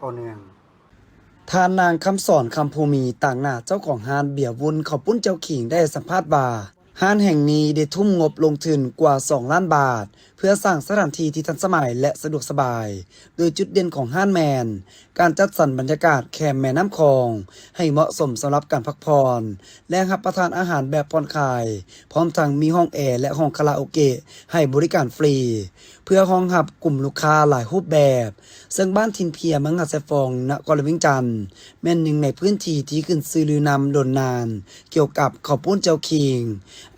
ຕໍ່ເນື່ອງ. ທ່ານນາງ ຄຳສອນ ຄຳພູມີ ຕາງໜ້າເຈົ້າຂອງຮ້ານເບຍວຸ້ນເຂົ້າປຸ້ນແຈ່ວຂີງ ໄດ້ໃຫ້ສຳພາດວ່າ ຮ້ານແຫ່ງນີ້ໄດ້ທຸ່ມງົບລົງທຶນກວ່າສອງລ້ານບາດ ເພື່ອສ້າງສະຖານທີ່ທີ່ທັນສະໄໝ ແລະ ສະດວກສະບາຍ, ໂດຍຈຸດເດັ່ນຂອງຮ້ານແມ່ນ ການຈັດສັນບັນຍາກາດແຄມແມ່ນ້ຳຂອງໃຫ້ເໝາະສົມສຳລັບການພັກຜ່ອນ ແລະ ຮັບປະທານອາຫານແບບຜ່ອນຄາຍ, ພ້ອມທັງມີຫ້ອງແອ ແລະ ຫ້ອງຄາຣາໂອເກະໃຫ້ບໍລິການຟຣີ ເພື່ອຮອງຮັບກຸ່ມລູກຄ້າຫຼາຍຮູບແບບ, ເຊິ່ງບ້ານຖິ່ນເພຍ ເມືອງຫາດຊາຍຟອງ ນະຄອນຫຼວງວຽງຈັນ ແມ່ນໜຶ່ງໃນພື້ນທີ່ທີ່ຂຶ້ນຊື່ລືນາມດົນນານ ກ່ຽວກັບເຂົ້າປຸ້ນແຈ່ວຂີງ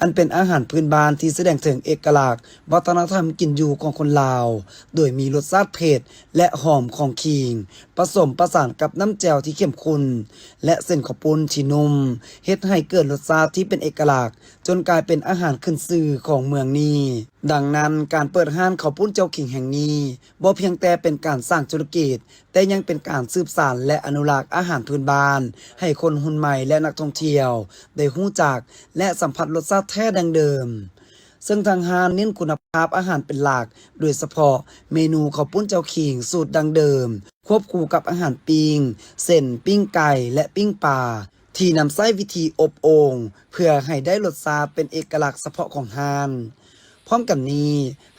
ອັນເປັນອາຫານພື້ນບ້ານທີ່ສະແດງເຖິງເອກະລັກ ວັດທະນະທຳກິນຢູ່ຂອງຄົນລາວ, ໂດຍມີລົດຊາດເຜັດ ແລະ ຫອມຂອງຂີງ ປະສົມປະສານກັບນ້ຳແຈ່ວທີ່ເຂັ້ມຂຸ້ນ ແລະ ເສັ້ນເຂົ້າປຸ້ນທີ່ນຸ່ມ, ເຮັດໃຫ້ເກີດລົດຊາດທີ່ເປັນເອກະລັກ ຈົນກາຍເປັນອາຫານຂຶ້ນຊື່ຂອງເມືອງນີ້. ດັ່ງນັ້ນ, ການເປີດຮ້ານເຂົ້າປຸ້ນແຈ່ວຂີງແຫ່ງນີ້ ບໍ່ພຽງແຕ່ເປັນການສ້າງທຸລະກິດ, ແຕ່ຍັງເປັນການສືບສານ ແລະ ອະນຸລັກອາຫານພື້ນບ້ານໃຫ້ຄົນຮຸ່ນໃໝ່ ແລະ ນັກທ່ອງທ່ຽວໄດ້ຮູ້ຈັກ ແລະ ສຳຜັດລົດຊາດແທ້ດັ້ງເດີມ. ເຊິ່ງທາງຮ້ານເນັ້ນຄຸນນະພາບອາຫານເປັນຫຼັກ, ໂດຍສະເພາະເມນູເຂົ້າປຸ້ນແຈ່ວຂີງສູດດັ້ງເດີມ ຄວບຄູ່ກັບອາຫານປີ້ງ ເຊັ່ນ ປີ້ງໄກ່ ແລະ ປີ້ງປາ ທີ່ນຳໃຊ້ວິທີອົບໂອ່ງ ເພື່ອໃຫ້ໄດ້ລົດຊາດເປັນເອກະລັກສະເພາະຂອງຮ້ານ. ພ້ອມກັນນີ້,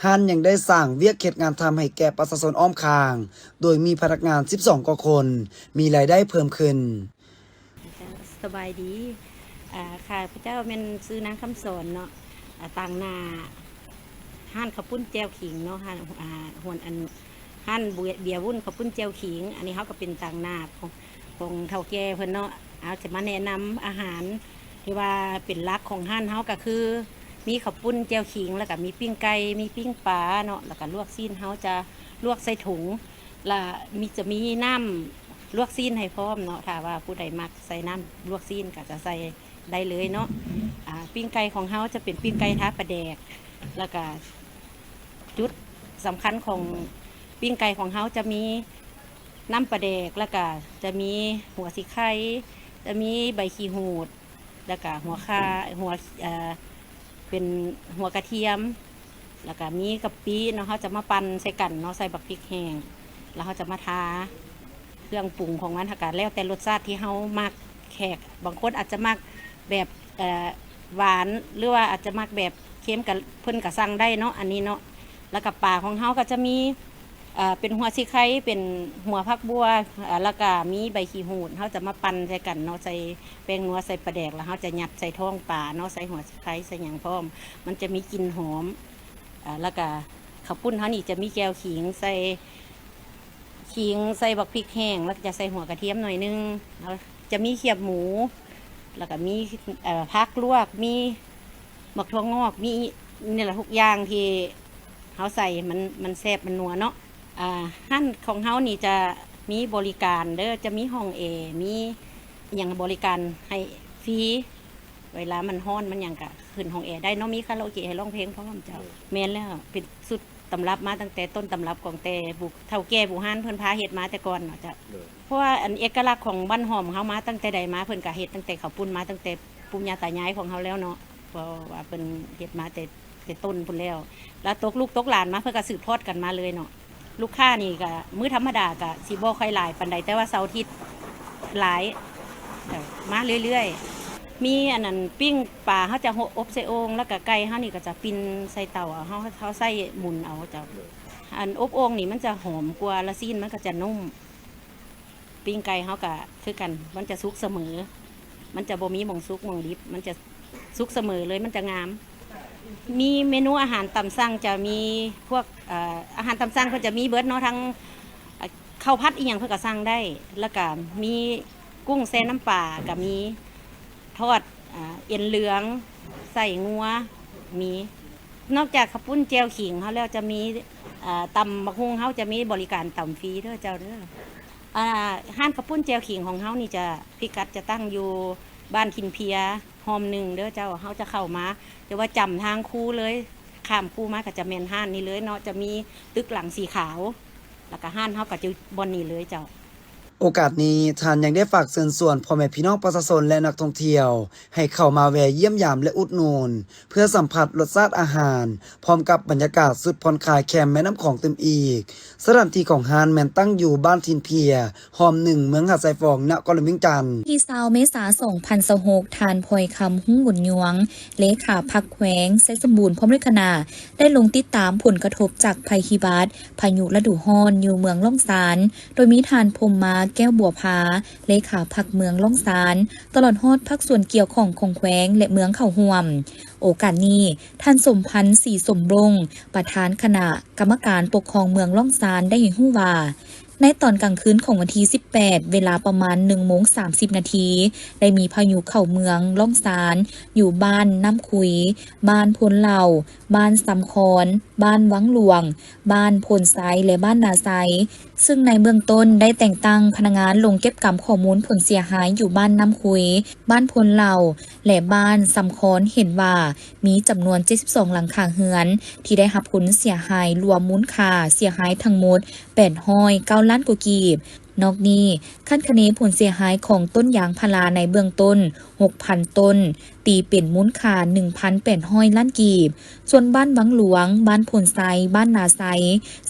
ຮ້ານຍັງໄດ້ສ້າງວຽກເຮັດງານທຳໃຫ້ແກ່ປະຊາຊົນອ້ອມຂ້າງ, ໂດຍມີພະນັກງານສິບສອງກວ່າຄົນ, ມີລາຍໄດ້ເພີ່ມຂຶ້ນ. ສະບາຍດີ. ອາ ຂ້າພະເຈົ້າແມ່ນຊື່ນາງຄຳສອນເນາະ, ອາ ຕາງໜ້າຮ້ານເຂົ້າປຸ້ນແຈ່ວຂີງເນາະ, ຮ້ານ ອາ ຮ້ານເບຍວຸ້ນເຂົ້າປຸ້ນແຈ່ວຂີງ. ອັນນີ້ເຮົາກໍເປັນຕາງໜ້າຂອງ ຂອງເຖົ້າແກ່ເພິ່ນເນາະ. ເຮົາຈະມາແນະນຳອາຫານທີ່ວ່າເປັນຫຼັກຂອງຮ້ານເຮົາ ກໍຄືມີເຂົ້າປຸ້ນແຈ່ວຂີງ, ແລ້ວກໍມີປີ້ງໄກ່, ມີປີ້ງປາເນາະ, ແລ້ວກໍລວກຊີ້ນ ເຮົາຈະລວກໃສ່ຖົງ ລະມີ ຈະມີນ້ຳລວກຊີ້ນໃຫ້ພ້ອມເນາະ. ຖ້າວ່າຜູ້ໃດມັກໃສ່ນ້ຳລວກຊີ້ນກໍຈະໃສ່ໄດ້ເລີຍເນາະ. ອາ ປີ້ງໄກ່ຂອງເຮົາຈະເປັນປີ້ງໄກ່ທາປາແດກ, ລະກະຈຸດສຳຄັນຂອງປີ້ງໄກ່ຂອງເຮົາຈະມີນ້ຳປາແດກ, ລະກະຈະມີຫົວສີໄຄ, ຈະມີໃບຂີ້ຫູດ, ລະກະຫົວຂ່າ, ຫົວ ເອີ ເປັນຫົວກະທຽມ, ລະກະມີກະປິເນາະ, ເຮົາຈະມາປັ່ນໃສ່ກັນເນາະ, ໃສ່ບັກພິກແຫ້ງ, ລະເຮົາຈະມາທາເຄື່ອງປຸງຂອງມັນ. ຫາກະແລ້ວແຕ່ລົດຊາດທີ່ເຮົາມັກ, ແຂກບາງຄົນອາດຈະມັກແບບ ເອີ ຫວານ ຫຼືວ່າອາດຈະມັກແບບເຄັມ ກະ ເພິ່ນກະສັ່ງໄດ້ເນາະ ອັນນີ້ເນາະ. ລະກະປາຂອງເຮົາກະຈະມີ ເປັນຫົວສີໄຄ, ເປັນຫົວຜັກບົ່ວ, ລະກະມີໃບຂີ້ຫູດ. ເຮົາຈະມາປັ່ນໃສ່ກັນເນາະ, ໃສ່ແປ້ງນົວ, ໃສ່ປາແດກ, ລະເຮົາຈະຍັດໃສ່ທ້ອງປາເນາະ, ໃສ່ຫົວສີໄຄ, ໃສ່ຫຍັງພ້ອມ, ມັນຈະມີກິ່ນຫອມ. ລະກະເຂົ້າປຸ້ນເຮົານີ້ຈະມີແຈ່ວຂີງ, ໃສ່ຂີງ, ໃສ່ບັກພິກແຫ້ງ, ລະກະຈະໃສ່ຫົວກະທຽມໜ້ອຍໜຶ່ງ, ລະຈະມີຄຽບໝູ, ລະກະມີ ເອີ ຜັກລວກ, ມີ ໝາກຖົ່ວງອກ, ມີນີ້ລະ ທຸກຢ່າງທີ່ເຮົາໃສ່ ມັນ ມັນແຊບ ມັນນົວເນາະ. ອາ ຮ້ານຂອງເຮົານີ້ຈະມີບໍລິການເດີ, ຈະມີຫ້ອງແອ, ມີອີ່ຫຍັງບໍລິການໃຫ້ຟຣີ. ເວລາມັນຮ້ອນມັນຫຍັງກະຂຶ້ນຫ້ອງແອໄດ້ເນາະ, ມີຄາຣາໂອເກະໃຫ້ຮ້ອງເພງພ້ອມເຈົ້າ. ແມ່ນແລ້ວ, ເປັນສູດຕຳລັບມາຕັ້ງແຕ່ຕົ້ນຕຳລັບຂອງແຕ່ບຸ ເຖົ້າແກ່ບູຮານເພິ່ນພາເຮັດມາແຕ່ກ່ອນເນາະເຈົ້າ. ເພາະວ່າອັນເອກະລັກຂອງບ້ານຫ້ອມເຮົາມາຕັ້ງແຕ່ໃດມາ, ເພິ່ນກະເຮັດຕັ້ງແຕ່ເຂົ້າປຸ້ນມາຕັ້ງແຕ່ ປູ່ຍ່າຕາຍາຍຂອງເຮົາແລ້ວເນາະ, ເພາະວ່າເພິ່ນເຮັດມາແຕ່ ແຕ່ຕົ້ນພຸ້ນແລ້ວ, ລະຕົກລູກຕົກຫຼານມາ ເພິ່ນກະສືບທອດກັນມາເລີຍເນາະ. ລູກຄ້ານີ້ກະມື້ທຳມະດາກະຊິບໍ່ຄ່ອຍຫຼາຍປານໃດ, ແຕ່ວ່າເສົາອາທິດຫຼາຍ, ເອີ ມາເລື້ອຍໆ. ມີອັນນັ້ນ ປີ້ງປາເຮົາຈະອົບໃສ່ໂອ່ງ, ລະກະໄກ່ເຮົານີ້ກະຈະປິ່ນໃສ່ເຕົາເອົາ, ເຮົາ ເຮົາໃຊ້ໝູນເອົາເຈົ້າ. ອັນອົບໂອ່ງນີ້ມັນຈະຫອມກວ່າ ລະຊີ້ນມັນກະຈະນຸ້ມ. ປີ້ງໄກ່ເຮົາກະຄືກັນ, ມັນຈະສຸກສະເໝີ, ມັນຈະບໍ່ມີໝ່ອງສຸກໝ່ອງດິບ, ມັນຈະສຸກສະເໝີເລີຍ, ມັນຈະງາມ. ມີເມນູອາຫານຕາມສັ່ງ, ຈະມີພວກ ເອີ ອາຫານຕາມສັ່ງເພິ່ນຈະມີເບິດເນາະ, ທັງ ເອີ ເຂົ້າຜັດອີ່ຫຍັງເພິ່ນກະສັ່ງໄດ້, ລະກະມີກຸ້ງແຊ່ນ້ຳປາກະມີ, ທອດ ເອີ ເອັນເຫຼືອງ, ໄສ້ງົວມີ. ນອກຈາກເຂົ້າປຸ້ນແຈ່ວຂີງເຮົາແລ້ວ ຈະມີ ເອີ ຕຳບັກຫຸ່ງ, ເຮົາຈະມີບໍລິການຕຳຟຣີເດີເຈົ້າເດີ. ອາ ຮ້ານເຂົ້າປຸ້ນແຈ່ວຂີງຂອງເຮົານີ້ຈະ ພິກັດຈະຕັ້ງຢູ່ບ້ານຖິ່ນເພຍ ຮ່ອມໜຶ່ງເດີເຈົ້າ. ເຮົາຈະເຂົ້າມາ ຈະວ່າຈຳທາງຄູເລີຍ, ຂ້າມຄູມາກະຈະແມ່ນຮ້ານນີ້ເລີຍເນາະ, ຈະມີຕຶກຫຼັງສີຂາວ, ລະກະຮ້ານເຮົາກະຈະຢູ່ບ່ອນນີ້ເລີຍເຈົ້າ. ໂອກາດນີ້ ທ່ານຍັງໄດ້ຝາກເຊີນຊວນພໍ່ແມ່ພີ່ນ້ອງປະຊາຊົນ ແລະ ນັກທ່ອງທ່ຽວ ໃຫ້ເຂົ້າມາແວ່ຢ້ຽມຢາມ ແລະ ອຸດໜູນ ເພື່ອສຳຜັດລົດຊາດອາຫານ ພ້ອມກັບບັນຍາກາດສຸດຜ່ອນຄາຍແຄມແມ່ນ້ຳຂອງຕື່ມອີກ. ສະຖານທີ່ຂອງຮ້ານແມ່ນຕັ້ງຢູ່ບ້ານຖິ່ນເພຍ ຮ່ອມໜຶ່ງ ເມືອງຫາດຊາຍຟອງ ນະຄອນຫຼວງວຽງຈັນ. ວັນທີຊາວ ເມສາ ສອງພັນຊາວຫົກ ທ່ານ ພອຍຄຳ ຮຸ່ງບຸນຍວງ ເລຂາພັກແຂວງໄຊສົມບູນ ພ້ອມດ້ວຍຄະນະ ໄດ້ລົງຕິດຕາມຜົນກະທົບຈາກໄພພິບັດພາຍຸລະດູຮ້ອນຢູ່ເມືອງລ້ອງຊານ, ໂດຍມີທ່ານ ພົມມາ ແກ້ວບົວພາ ເລຂາພັກເມືອງລ້ອງຊານ, ຕະຫຼອດຮອດພາກສ່ວນກ່ຽວຂ້ອງຂອງແຂວງ ແລະ ເມືອງເຂົ້າຮ່ວມ. ໂອກາດນີ້ ທ່ານ ສົມພັນ ສີສົມບົງ ປະທານຄະນະກຳມະການປົກຄອງເມືອງລ້ອງຊານ ໄດ້ໃຫ້ຮູ້ວ່າ ໃນຕອນກາງຄືນຂອງວັນທີສິບແປດ ເວລາປະມານໜຶ່ງໂມງສາມສິບນາທີ ໄດ້ມີພາຍຸເຂົ້າເມືອງລ້ອງຊານ ຢູ່ບ້ານນ້ຳຄຸຍ, ບ້ານໂພນເຫຼົ່າ, ບ້ານຊຳຄອນ, ບ້ານວັງຫຼວງ, ບ້ານໂພນໄຊ ແລະ ບ້ານນາໄຊ, ຊຶ່ງໃນເບື້ອງຕົ້ນໄດ້ແຕ່ງຕັ້ງພະນັກງານລົງເກັບກຳຂໍ້ມູນຜົນເສຍຫາຍຢູ່ບ້ານນ້ຳຄຸຍ, ບ້ານໂພນເຫຼົ່າ ແລະ ບ້ານຊຳຄອນ ເຫັນວ່າມີຈຳນວນເຈັດສິບສອງຫຼັງຄາເຮືອນທີ່ໄດ້ຮັບຜົນເສຍຫາຍ ລວມມູນຄ່າເສຍຫາຍທັງໝົດແປດຮ້ອຍເກົ້າລ້ານກວ່າກີບ. ນອກນີ້ ຄາດຄະເນຜົນເສຍຫາຍຂອງຕົ້ນຢາງພາລາໃນເບື້ອງຕົ້ນຫົກພັນຕົ້ນ, ຕີເປັນມູນຄ່າໜຶ່ງພັນແປດຮ້ອຍລ້ານກີບ. ສ່ວນບ້ານວັງຫຼວງ, ບ້ານໂພນໄຊ, ບ້ານນາໄຊ,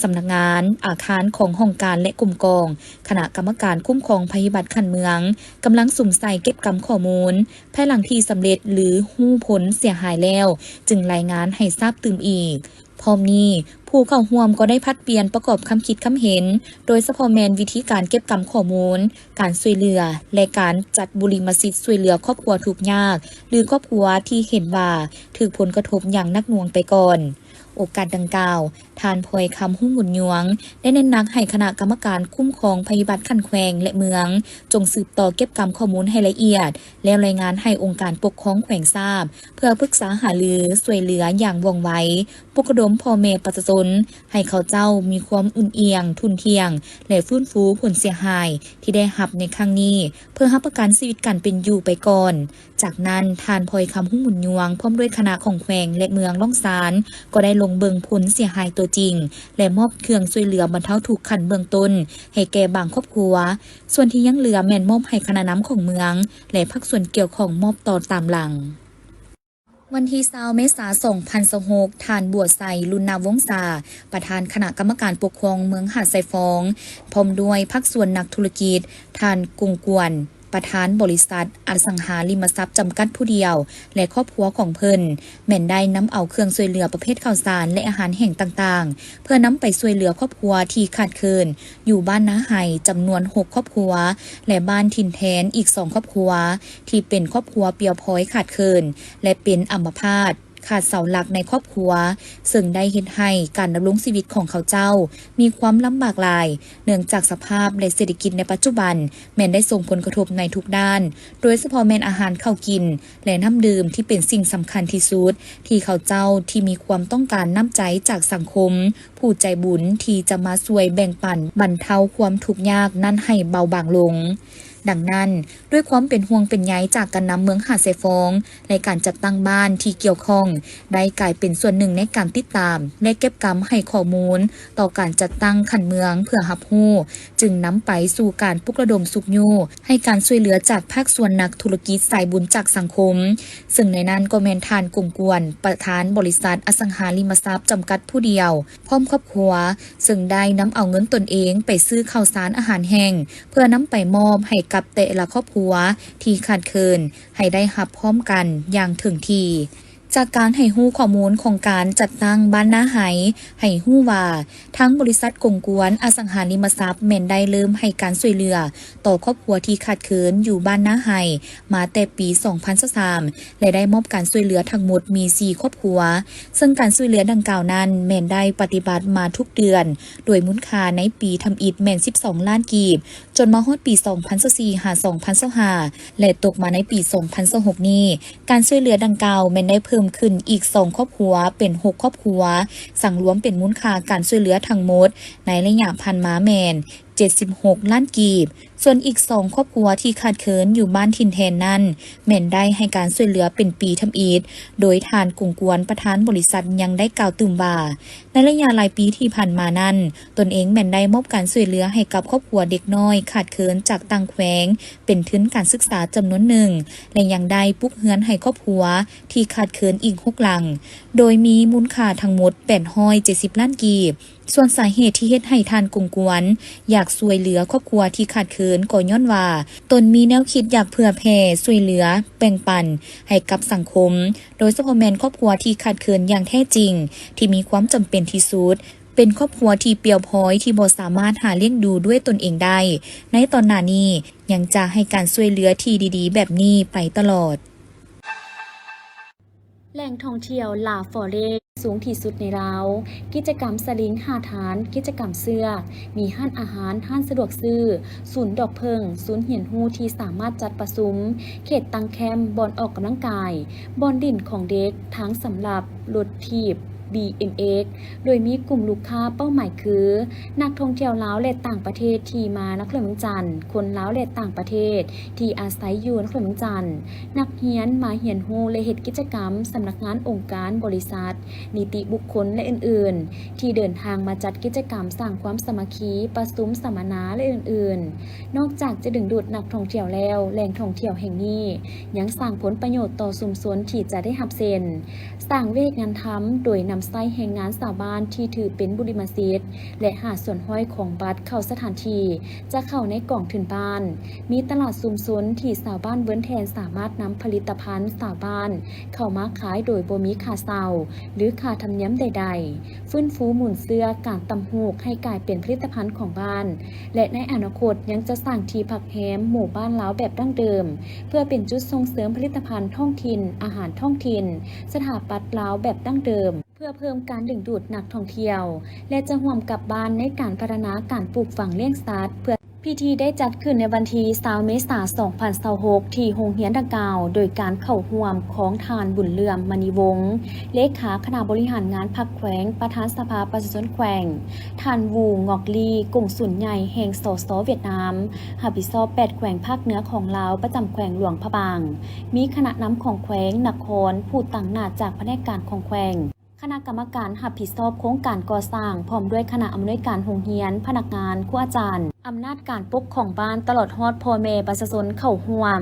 ສຳນັກງານ, ອາຄານຂອງຫ້ອງການ ແລະ ກົມກອງຄະນະກຳມະການຄຸ້ມຄອງໄພພິບັດຂັ້ນເມືອງ ກຳລັງສຸມໃສ່ເກັບກຳຂໍ້ມູນ, ພາຍຫຼັງທີ່ສຳເລັດ ຫຼື ຮູ້ຜົນເສຍຫາຍແລ້ວ ຈຶ່ງລາຍງານໃຫ້ຊາບຕື່ມອີກ. ພ້ອມນີ້ ຜູ້ເຂົ້າຮ່ວມກໍໄດ້ຜັດປ່ຽນປະກອບຄຳຄິດຄຳເຫັນ, ໂດຍສະເພາະແມ່ນວິທີການເກັບກຳຂໍ້ມູນ, ການຊ່ວຍເຫຼືອ ແລະ ການຈັດບຸລິມະສິດຊ່ວຍເຫຼືອຄອບຄົວທຸກຍາກ ຫຼື ຄອບຄົວທີ່ເຫັນວ່າຖືກຜົນກະທົບຢ່າງໜັກໜ່ວງໄປກ່ອນ. ໂອກາດດັ່ງກ່າວ, ທ່ານ ພອຍຄຳ ຮຸ່ງບຸນຍວງ ໄດ້ເນັ້ນໜັກໃຫ້ຄະນະກຳມະການຄຸ້ມຄອງໄພພິບັດຂັ້ນແຂວງ ແລະ ເມືອງ ຈົ່ງສືບຕໍ່ເກັບກຳຂໍ້ມູນໃຫ້ລະອຽດ ແລ້ວລາຍງານໃຫ້ອົງການປົກຄອງແຂວງຊາບ ເພື່ອປຶກສາຫາລືຊ່ວຍເຫຼືອຢ່າງວ່ອງໄວ, ປຸກລະດົມພໍ່ແມ່ປະຊາຊົນໃຫ້ເຂົາເຈົ້າມີຄວາມອຸ່ນອຽງ, ທຸ່ນທ່ຽງ ແລະ ຟື້ນຟູຜົນເສຍຫາຍທີ່ໄດ້ຮັບໃນຄັ້ງນີ້ ເພື່ອຮັບປະກັນຊີວິດການເປັນຢູ່ໄປກ່ອນ. ຈາກນັ້ນ ທ່ານ ພອຍຄຳ ຮຸ່ງບຸນຍວງ ພ້ອມດ້ວຍຄະນະຂອງແຂວງ ແລະ ເມືອງລ້ອງຊານ ກໍໄດ້ລົງເບິ່ງຜົນເສຍຫາຍຕົວຈິງ ແລະ ມອບເຄື່ອງຊ່ວຍເຫຼືອບັນເທົາທຸກຂັ້ນເບື້ອງຕົ້ນໃຫ້ແກ່ບາງຄອບຄົວ, ສ່ວນທີ່ຍັງເຫຼືອແມ່ນມອບໃຫ້ຄະນະນຳຂອງເມືອງ ແລະ ພາກສ່ວນກ່ຽວຂ້ອງມອບຕໍ່ຕາມຫຼັງ. ວັນທີຊາວ ເມສາ ສອງພັນຊາວຫົກ ທ່ານ ບົວໄຊ ລຸນນະວົງສາ ປະທານຄະນະກຳມະການປົກຄອງເມືອງຫາດຊາຍຟອງ ພ້ອມດ້ວຍພາກສ່ວນນັກທຸລະກິດ, ທ່ານ ກົງກວນ ປະທານບໍລິສັດອະສັງຫາລິມະຊັບຈຳກັດຜູ້ດຽວ ແລະ ຄອບຄົວຂອງເພິ່ນ ແມ່ນໄດ້ນຳເອົາເຄື່ອງຊ່ວຍເຫຼືອປະເພດເຂົ້າສານ ແລະ ອາຫານແຫ້ງຕ່າງໆ ເພື່ອນຳໄປຊ່ວຍເຫຼືອຄອບຄົວທີ່ຂາດເຂີນຢູ່ບ້ານນາໄຮ ຈຳນວນຫົກຄອບຄົວ ແລະ ບ້ານຖິ່ນແທນອີກສອງຄອບຄົວ ທີ່ເປັນຄອບຄົວປ່ຽວພອຍຂາດເຂີນ ແລະ ເປັນອຳມະພາດ ຂາດເສົາຫຼັກໃນຄອບຄົວ, ເຊິ່ງໄດ້ເຮັດໃຫ້ການດຳລົງຊີວິດຂອງເຂົາເຈົ້າມີຄວາມລຳບາກຫຼາຍ, ເນື່ອງຈາກສະພາບ ແລະ ເສດຖະກິດໃນປັດຈຸບັນແມ່ນໄດ້ສົ່ງຜົນກະທົບໃນທຸກດ້ານ, ໂດຍສະເພາະແມ່ນອາຫານເຂົ້າກິນ ແລະ ນ້ຳດື່ມທີ່ເປັນສິ່ງສຳຄັນທີ່ສຸດ ທີ່ເຂົາເຈົ້າທີ່ມີຄວາມຕ້ອງການນ້ຳໃຈຈາກສັງຄົມ, ຜູ້ໃຈບຸນທີ່ຈະມາຊ່ວຍແບ່ງປັນບັນເທົາຄວາມທຸກຍາກນັ້ນໃຫ້ເບົາບາງລົງ. ດັ່ງນັ້ນ, ດ້ວຍຄວາມເປັນຫ່ວງເປັນໃຍຈາກການນຳເມືອງຫາດຊາຍຟອງ ແລະ ການຈັດຕັ້ງບ້ານທີ່ກ່ຽວຂ້ອງ ໄດ້ກາຍເປັນສ່ວນໜຶ່ງໃນການຕິດຕາມ ແລະ ເກັບກຳໃຫ້ຂໍ້ມູນຕໍ່ການຈັດຕັ້ງຂັ້ນເມືອງເພື່ອຮັບຮູ້, ຈຶ່ງນຳໄປສູ່ການປຸກລະດົມຊຸກຍູ້ໃຫ້ການຊ່ວຍເຫຼືອຈາກພາກສ່ວນນັກທຸລະກິດສາຍບຸນຈາກສັງຄົມ, ເຊິ່ງໃນນັ້ນກໍແມ່ນທ່ານ ກົງກວນ ປະທານບໍລິສັດອະສັງຫາລິມະຊັບຈຳກັດຜູ້ດຽວ ພ້ອມຄອບຄົວ, ເຊິ່ງໄດ້ນຳເອົາເງິນຕົນເອງໄປຊື້ເຂົ້າສານອາຫານແຫ້ງ ເພື່ອນຳໄປມອບໃຫ້ກັບແຕ່ລະຄອບຄົວທີ່ຂາດເຂີນ ໃຫ້ໄດ້ຮັບພ້ອມກັນຢ່າງເຖິງທີ່. ຈາກການໃຫ້ຮູ້ຂໍ້ມູນຂອງການຈັດຕັ້ງບ້ານນາໄຮ ໃຫ້ຮູ້ວ່າ ທາງບໍລິສັດກົງກວນອະສັງຫາລິມະຊັບແມ່ນໄດ້ເລີ່ມໃຫ້ການຊ່ວຍເຫຼືອຕໍ່ຄອບຄົວທີ່ຂາດເຂີນຢູ່ບ້ານນາໄຮ ມາແຕ່ປີສອງພັນຊາວສາມ ແລະ ໄດ້ມອບການຊ່ວຍເຫຼືອທັງໝົດມີສີ່ຄອບຄົວ, ເຊິ່ງການຊ່ວຍເຫຼືອດັ່ງກ່າວນັ້ນແມ່ນໄດ້ປະຕິບັດມາທຸກເດືອນ ໂດຍມູນຄ່າໃນປີທຳອິດແມ່ນສິບສອງລ້ານກີບ, ຈົນມາຮອດປີສອງພັນຊາວສີ່ ຫາ ສອງພັນຊາວຫ້າ ແລະ ຕົກມາໃນປີສອງພັນຊາວຫົກນີ້, ການຊ່ວຍເຫຼືອດັ່ງກ່າວແມ່ນໄດ້ເພີ່ມຂຶ້ນອີກສອງຄອບຄົວ ເປັນຫົກຄອບຄົວ, ສັງລວມເປັນມູນຄ່າການຊ່ວຍເຫຼືອທັງໝົດໃນໄລຍະຜ່ານມາແມ່ນ ເຈັດສິບຫົກລ້ານກີບ. ສ່ວນອີກສອງຄອບຄົວທີ່ຂາດເຂີນຢູ່ບ້ານຖິ່ນແທນນັ້ນ ແມ່ນໄດ້ໃຫ້ການຊ່ວຍເຫຼືອເປັນປີທຳອິດ, ໂດຍທ່ານ ກົງກວນ ປະທານບໍລິສັດ ຍັງໄດ້ກ່າວຕື່ມວ່າ ໃນໄລຍະຫຼາຍປີທີ່ຜ່ານມານັ້ນ, ຕົນເອງແມ່ນໄດ້ມອບການຊ່ວຍເຫຼືອໃຫ້ກັບຄອບຄົວເດັກນ້ອຍຂາດເຂີນຈາກຕ່າງແຂວງ ເປັນທຶນການສຶກສາຈຳນວນໜຶ່ງ ແລະ ຍັງໄດ້ປຸກເຮືອນໃຫ້ຄອບຄົວທີ່ຂາດເຂີນອີກຫົກຫຼັງ, ໂດຍມີມູນຄ່າທັງໝົດແປດຮ້ອຍເຈັດສິບລ້ານກີບ. ສ່ວນສາເຫດທີ່ເຮັດໃຫ້ທ່ານ ກົງກວນ ຢາກຊ່ວຍເຫຼືອຄອບຄົວທີ່ຂາດເຂີນ ກໍຍ້ອນວ່າຕົນມີແນວຄິດຢາກເຜື່ອແຜ່ຊ່ວຍເຫຼືອແບ່ງປັນໃຫ້ກັບສັງຄົມ, ໂດຍສະເພາະແມ່ນຄອບຄົວທີ່ຂາດເຂີນຢ່າງແທ້ຈິງ ທີ່ມີຄວາມຈຳເປັນທີ່ສຸດ, ເປັນຄອບຄົວທີ່ປ່ຽວພ້ອຍທີ່ບໍ່ສາມາດຫາລ້ຽງດູດ້ວຍຕົນເອງໄດ້. ໃນຕອນໜ້ານີ້ ຍັງຈະໃຫ້ການຊ່ວຍເຫຼືອທີ່ດີໆແບບນີ້ໄປຕະຫຼອດ. ແຫຼ່ງທ່ອງທ່ຽວລາວຟໍເລັກ ສູງທີ່ສຸດໃນລາວ, ກິດຈະກຳສະລິງຫ້າທ່ານ, ກິດຈະກຳເຊືອກ, ມີຮ້ານອາຫານ, ຮ້ານສະດວກຊື້, ສູນດອກເຜິ້ງ, ສູນຮຽນຮູ້ທີ່ສາມາດຈັດປະຊຸມ, ເຂດຕັ້ງແຄ້ມ, ບ່ອນອອກກຳລັງກາຍ, ບ່ອນຫຼິ້ນຂອງເດັກ, ທາງສຳລັບລົດຖີບ ບີເອັມເອັກ ໂດຍມີກຸ່ມລູກຄ້າເປົ້າໝາຍຄື ນັກທ່ອງທ່ຽວລາວ ແລະ ຕ່າງປະເທດທີ່ມານະຄອນຫຼວງວຽງຈັນ, ຄົນລາວ ແລະ ຕ່າງປະເທດທີ່ອາໄສຢູ່ນະຄອນຫຼວງວຽງຈັນ, ນັກຮຽນມາຮຽນຮູ້ ແລະ ເຮັດກິດຈະກຳ, ສຳນັກງານອົງການ, ບໍລິສັດ, ນິຕິບຸກຄົນ ແລະ ອື່ນໆ ທີ່ເດີນທາງມາຈັດກິດຈະກຳສ້າງຄວາມສາມັກຄີ, ປະຊຸມສຳມະນາ ແລະ ອື່ນໆ. ນອກຈາກຈະດຶງດູດນັກທ່ອງທ່ຽວແລ້ວ, ແຫຼ່ງທ່ອງທ່ຽວແຫ່ງນີ້ຍັງສ້າງຜົນປະໂຫຍດຕໍ່ຊຸມຊົນທີ່ຈະໄດ້ຮັບເຊັ່ນ ສ້າງວຽກງານທຳໂດຍນຳໃຊ້ແຮງງານຊາວບ້ານທີ່ຖືເປັນບຸລິມະສິດ ແລະ ຫ້າສ່ວນຮ້ອຍຂອງບັດເຂົ້າສະຖານທີ່ຈະເຂົ້າໃນກອງທຶນບ້ານ. ມີຕະຫຼາດຊຸມຊົນທີ່ຊາວບ້ານເວີນແທນສາມາດນຳຜະລິດຕະພັນຊາວບ້ານເຂົ້າມາຂາຍໂດຍບໍ່ມີຄ່າເຊົ່າ ຫຼື ຄ່າທຳນຽມໃດໆ. ຟື້ນຟູໝູນເຊື້ອການຕ່ຳຫູກໃຫ້ກາຍເປັນຜະລິດຕະພັນຂອງບ້ານ ແລະ ໃນອະນາຄົດຍັງຈະສ້າງທີ່ພັກແຮມໝູ່ບ້ານລາວແບບດັ້ງເດີມ ເພື່ອເປັນຈຸດສົ່ງເສີມຜະລິດຕະພັນທ້ອງຖິ່ນ, ອາຫານທ້ອງຖິ່ນ, ສະຖາປັດລາວແບບດັ້ງເດີມ ເພື່ອເພີ່ມການດຶງດູດນັກທ່ອງທ່ຽວ ແລະ ຈະຮ່ວມກັບບ້ານໃນການພັດທະນາການປູກຝັງລ້ຽງສັດ ເພື່ອ ພິທີໄດ້ຈັດຂຶ້ນໃນວັນທີຊາວ ເມສາ ສອງພັນຊາວຫົກ ທີ່ໂຮງຮຽນດັ່ງກ່າວ ໂດຍການເຂົ້າຮ່ວມຂອງທ່ານ ບຸນເຫຼືອມ ມະນີວົງ ເລຂາຄະນະບໍລິຫານງານພັກແຂວງ, ປະທານສະພາປະຊາຊົນແຂວງ, ທ່ານ ວູ ງອກລີ ກົງສຸນໃຫຍ່ແຫ່ງ ສສ ຫວຽດນາມ ຮັບຜິດຊອບແປດແຂວງພາກເໜືອຂອງລາວ ປະຈຳແຂວງຫຼວງພະບາງ, ມີຄະນະນຳຂອງແຂວງ, ນະຄອນ, ຜູ້ຕາງໜ້າຈາກພະແນກການຂອງແຂວງ, ຄະນະກຳມະການຮັບຜິດຊອບໂຄງການກໍ່ສ້າງ ພ້ອມດ້ວຍຄະນະອຳນວຍການໂຮງຮຽນ, ພະນັກງານ, ຄູອາຈານ, ອຳນາດການປົກຄອງບ້ານ ຕະຫຼອດຮອດພໍ່ແມ່ປະຊາຊົນເຂົ້າຮ່ວມ.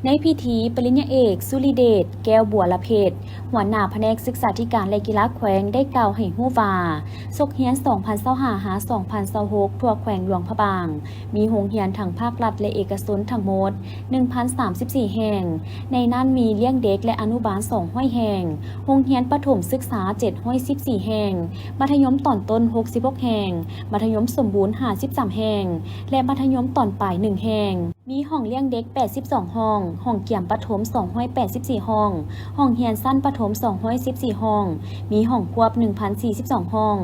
ໃນພິທີ, ປະລິນຍາເອກ ສຸລິເດດ ແກ້ວບົວລະເພັດ ຫົວໜ້າພະແນກສຶກສາທິການ ແລະ ກິລາແຂວງ ໄດ້ກ່າວໃຫ້ຮູ້ວ່າ ສົກຮຽນສອງພັນຊາວຫ້າ ຫາ ສອງພັນຊາວຫົກ ທົ່ວແຂວງຫຼວງພະບາງ ມີໂຮງຮຽນທັງພາກລັດ ແລະ ເອກະຊົນທັງໝົດ ໜຶ່ງພັນສາມສິບສີ່ແຫ່ງ, ໃນນັ້ນມີລ້ຽງເດັກ ແລະ ອະນຸບານ ສອງຮ້ອຍແຫ່ງ, ໂຮງຮຽນປະຖົມສຶກສາ ເຈັດຮ້ອຍສິບສີ່ແຫ່ງ, ມັດທະຍົມຕອນຕົ້ນ ຫົກສິບຫົກແຫ່ງ, ມັດທະຍົມສົມບູນ ຫ້າສິບສາມແຫ່ງ ແລະ ມັດທະຍົມຕອນປາຍ ໜຶ່ງແຫ່ງ. ມີຫ້ອງລ້ຽງເດັກ ແປດສິບສອງຫ້ອງ, ຫ້ອງກຽມປະຖົມ ສອງຮ້ອຍແປດສິບສີ່ຫ້ອງ, ຫ້ອງຮຽນຊັ້ນປະຖົມ ສອງຮ້ອຍສິບສີ່ຫ້ອງ, ມີຫ້ອງຄວບ ໜຶ່ງພັນສີ່ສິບສອງຫ້ອງ,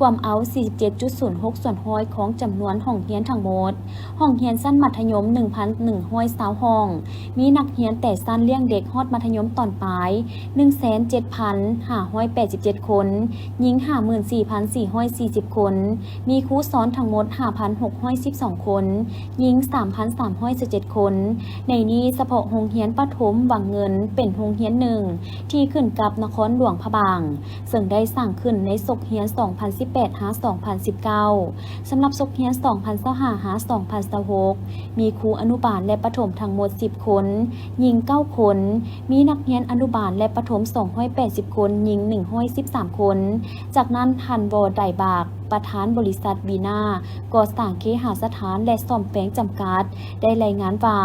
ກວມເອົາ ສີ່ສິບເຈັດຈຸດສູນຫົກສ່ວນຮ້ອຍຂອງຈຳນວນຫ້ອງຮຽນທັງໝົດ. ຫ້ອງຮຽນຊັ້ນມັດທະຍົມ ໜຶ່ງພັນໜຶ່ງຮ້ອຍຊາວຫ້ອງ, ມີນັກຮຽນແຕ່ຊັ້ນລ້ຽງເດັກຮອດມັດທະຍົມຕອນປາຍ ໜຶ່ງແສນເຈັດພັນຫ້າຮ້ອຍແປດສິບເຈັດຄົນ, ຍິງ ຫ້າໝື່ນສີ່ພັນສີ່ຮ້ອຍສີ່ສິບຄົນ, ມີຄູສອນທັງໝົດ ຫ້າພັນຫົກຮ້ອຍສິບສອງຄົນ, ຍິງ ສາມພັນສາມຮ້ອຍຊາວເຈັດຄົນ. ໃນນີ້ສະເພາະໂຮງຮຽນປະຖົມວັງເງິນ ເປັນໂຮງຮຽນໜຶ່ງທີ່ຂຶ້ນກັບນະຄອນຫຼວງພະບາງ, ເຊິ່ງໄດ້ສ້າງຂຶ້ນໃນສົກຮຽນສອງພັນສິບແປດ ຫາ ສອງພັນສິບເກົ້າ. ສຳລັບສົກຮຽນສອງພັນຊາວຫ້າ ຫາ ສອງພັນຊາວຫົກ ມີຄູອະນຸບານ ແລະ ປະຖົມທັງໝົດ ສິບຄົນ, ຍິງ ເກົ້າຄົນ, ມີນັກຮຽນອະນຸບານ ແລະ ປະຖົມ ສອງຮ້ອຍແປດສິບຄົນ, ຍິງ ໜຶ່ງຮ້ອຍສິບສາມຄົນ. ຈາກນັ້ນ ທ່ານ ວໍ ໄດບາກ ປະທານບໍລິສັດ ວີນາ ກໍ່ສ້າງເຄຫະສະຖານ ແລະ ສ້ອມແປງ ຈຳກັດ ໄດ້ລາຍງານວ່າ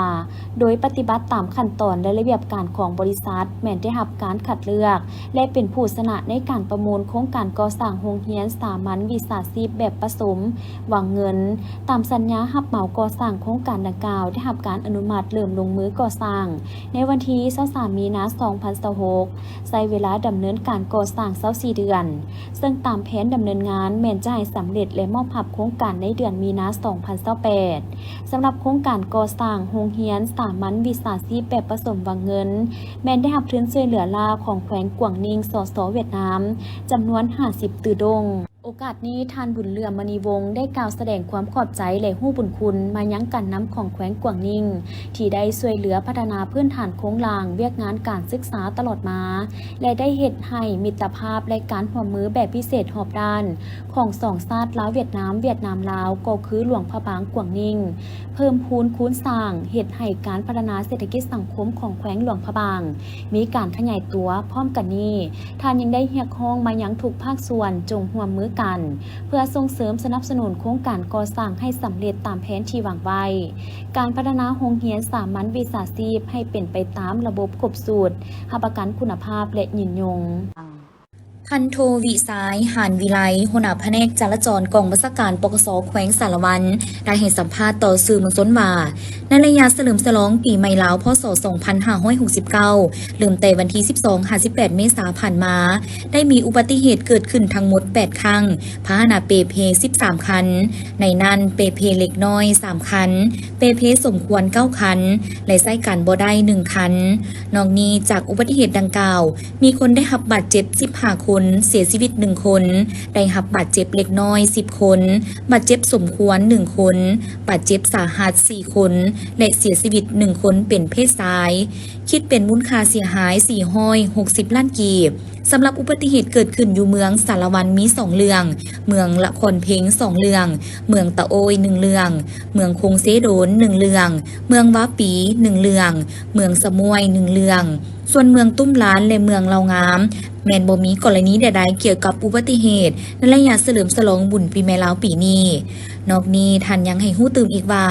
ໂດຍປະຕິບັດຕາມຂັ້ນຕອນ ແລະ ລະບຽບການຂອງບໍລິສັດ ແມ່ນໄດ້ຮັບການຄັດເລືອກ ແລະ ເປັນຜູ້ຊະນະໃນການປະມູນໂຄງການກໍ່ສ້າງໂຮງຮຽນສາມັນວິຊາຊີບແບບປະສົມວັງເງິນ ຕາມສັນຍາຮັບເໝົາກໍ່ສ້າງ. ໂຄງການດັ່ງກ່າວໄດ້ຮັບການອະນຸມັດເລີ່ມລົງມືກໍ່ສ້າງໃນວັນທີຊາວສາມ ມີນາ ສອງພັນຊາວຫົກ ໃຊ້ເວລາດຳເນີນການກໍ່ສ້າງຊາວສີ່ເດືອນ, ເຊິ່ງຕາມແຜນດຳເນີນງານແມ່ນຈະໃຫ້ສຳເລັດ ແລະ ມອບຮັບໂຄງການໃນເດືອນມີນາ ສອງພັນຊາວແປດ. ສຳລັບໂຄງການກໍ່ສ້າງໂຮງຮຽນສາມັນວິຊາຊີບແບບປະສົມວັງເງິນ ແມ່ນໄດ້ຮັບທຶນຊ່ວຍເຫຼືອລ້າຂອງແຂວງກວາງນິ້ງ ສສ ຫວຽດນາມ ຈຳນວນຫ້າສິບຕື້ດົງ. ໂອກາດນີ້ ທ່ານ ບຸນເຫຼືອມ ມະນີວົງ ໄດ້ກ່າວສະແດງຄວາມຂອບໃຈ ແລະ ຮູ້ບຸນຄຸນມາຍັງການນຳຂອງແຂວງກວາງນິ້ງ ທີ່ໄດ້ຊ່ວຍເຫຼືອພັດທະນາພື້ນຖານໂຄງລ່າງ, ວຽກງານການສຶກສາຕະຫຼອດມາ ແລະ ໄດ້ເຮັດໃຫ້ມິດຕະພາບ ແລະ ການຮ່ວມມືແບບພິເສດຮອບດ້ານ ຂອງສອງຊາດລາວ-ຫວຽດນາມ, ຫວຽດນາມ-ລາວ ກໍຄືຫຼວງພະບາງ-ກວາງນິ້ງ ເພີ່ມພູນຄູນສ້າງ, ເຮັດໃຫ້ການພັດທະນາເສດຖະກິດສັງຄົມຂອງແຂວງຫຼວງພະບາງມີການຂະຫຍາຍຕົວ. ພ້ອມກັນນີ້, ທ່ານຍັງໄດ້ຮຽກຮ້ອງມາຍັງທຸກພາກສ່ວນຈົ່ງຮ່ວມມືກັນ ເພື່ອສົ່ງເສີມສະໜັບສະໜູນໂຄງການກໍ່ສ້າງໃຫ້ສຳເລັດຕາມແຜນທີ່ວາງໄວ້, ການພັດທະນາໂຮງຮຽນສາມັນວິຊາຊີບໃຫ້ເປັນໄປຕາມລະບົບຄົບຊຸດ, ຮັບປະກັນຄຸນນະພາບ ແລະ ຍືນຍົງ. ພັນໂທ ວິຊາຍ ຫານວິໄລ ຫົວໜ້າພະແນກຈະລາຈອນກອງບັນຊາການ ປກສ ແຂວງສາລະວັນ ໄດ້ໃຫ້ສຳພາດຕໍ່ສື່ມວນຊົນວ່າ, ໃນໄລຍະສະເຫຼີມສະຫຼອງປີໃໝ່ລາວ ພ.ສ. ສອງພັນຫ້າຮ້ອຍຫົກສິບເກົ້າ ເລີ່ມແຕ່ວັນທີສິບສອງຫາສິບແປດເມສາຜ່ານມາ, ໄດ້ມີອຸບັດຕິເຫດເກີດຂຶ້ນທັງໝົດແປດຄັ້ງ, ພາຫະນະເປ່ເພສິບສາມຄັນ, ໃນນັ້ນເປ່ເພເລັກນ້ອຍສາມຄັນ, ເປ່ເພສົມຄວນເກົ້າຄັນ ແລະ ໃຊ້ການບໍ່ໄດ້ໜຶ່ງຄັນ. ນອກນີ້ຈາກອຸບັດຕິເຫດດັ່ງກ່າວ, ມີຄົນໄດ້ຮັບບາດເຈັບສິບຫ້າຄົນ, ເສຍຊີວິດໜຶ່ງຄົນ, ໄດ້ຮັບບາດເຈັບເລັກນ້ອຍສິບຄົນ, ບາດເຈັບສົມຄວນໜຶ່ງຄົນ, ບາດເຈັບສາຫັດສີ່ຄົນ ແລະ ເສຍຊີວິດໜຶ່ງຄົນເປັນເພດຊາຍ, ຄິດເປັນມູນຄ່າເສຍຫາຍສີ່ຮ້ອຍຫົກສິບລ້ານກີບ. ສຳລັບອຸບັດຕິເຫດເກີດຂຶ້ນຢູ່ເມືອງສາລະວັນມີສອງເລື່ອງ, ເມືອງລະຄອນເພັງສອງເລື່ອງ, ເມືອງຕະໂອ້ຍໜຶ່ງເລື່ອງ, ເມືອງຄົງເຊໂດນໜຶ່ງເລື່ອງ, ເມືອງວາປີໜຶ່ງເລື່ອງ, ເມືອງສະໝ້ວຍໜຶ່ງເລື່ອງ. ສ່ວນເມືອງຕຸ້ມລານ ແລະ ເມືອງເລົ່າງາມ ແມ່ນບໍ່ມີກໍລະນີໃດໆກ່ຽວກັບອຸບັດຕິເຫດໃນໄລຍະສະເຫຼີມສະຫຼອງບຸນປີໃໝ່ລາວປີນີ້. ນອກນີ້ທ່ານຍັງໃຫ້ຮູ້ຕື່ມອີກວ່າ,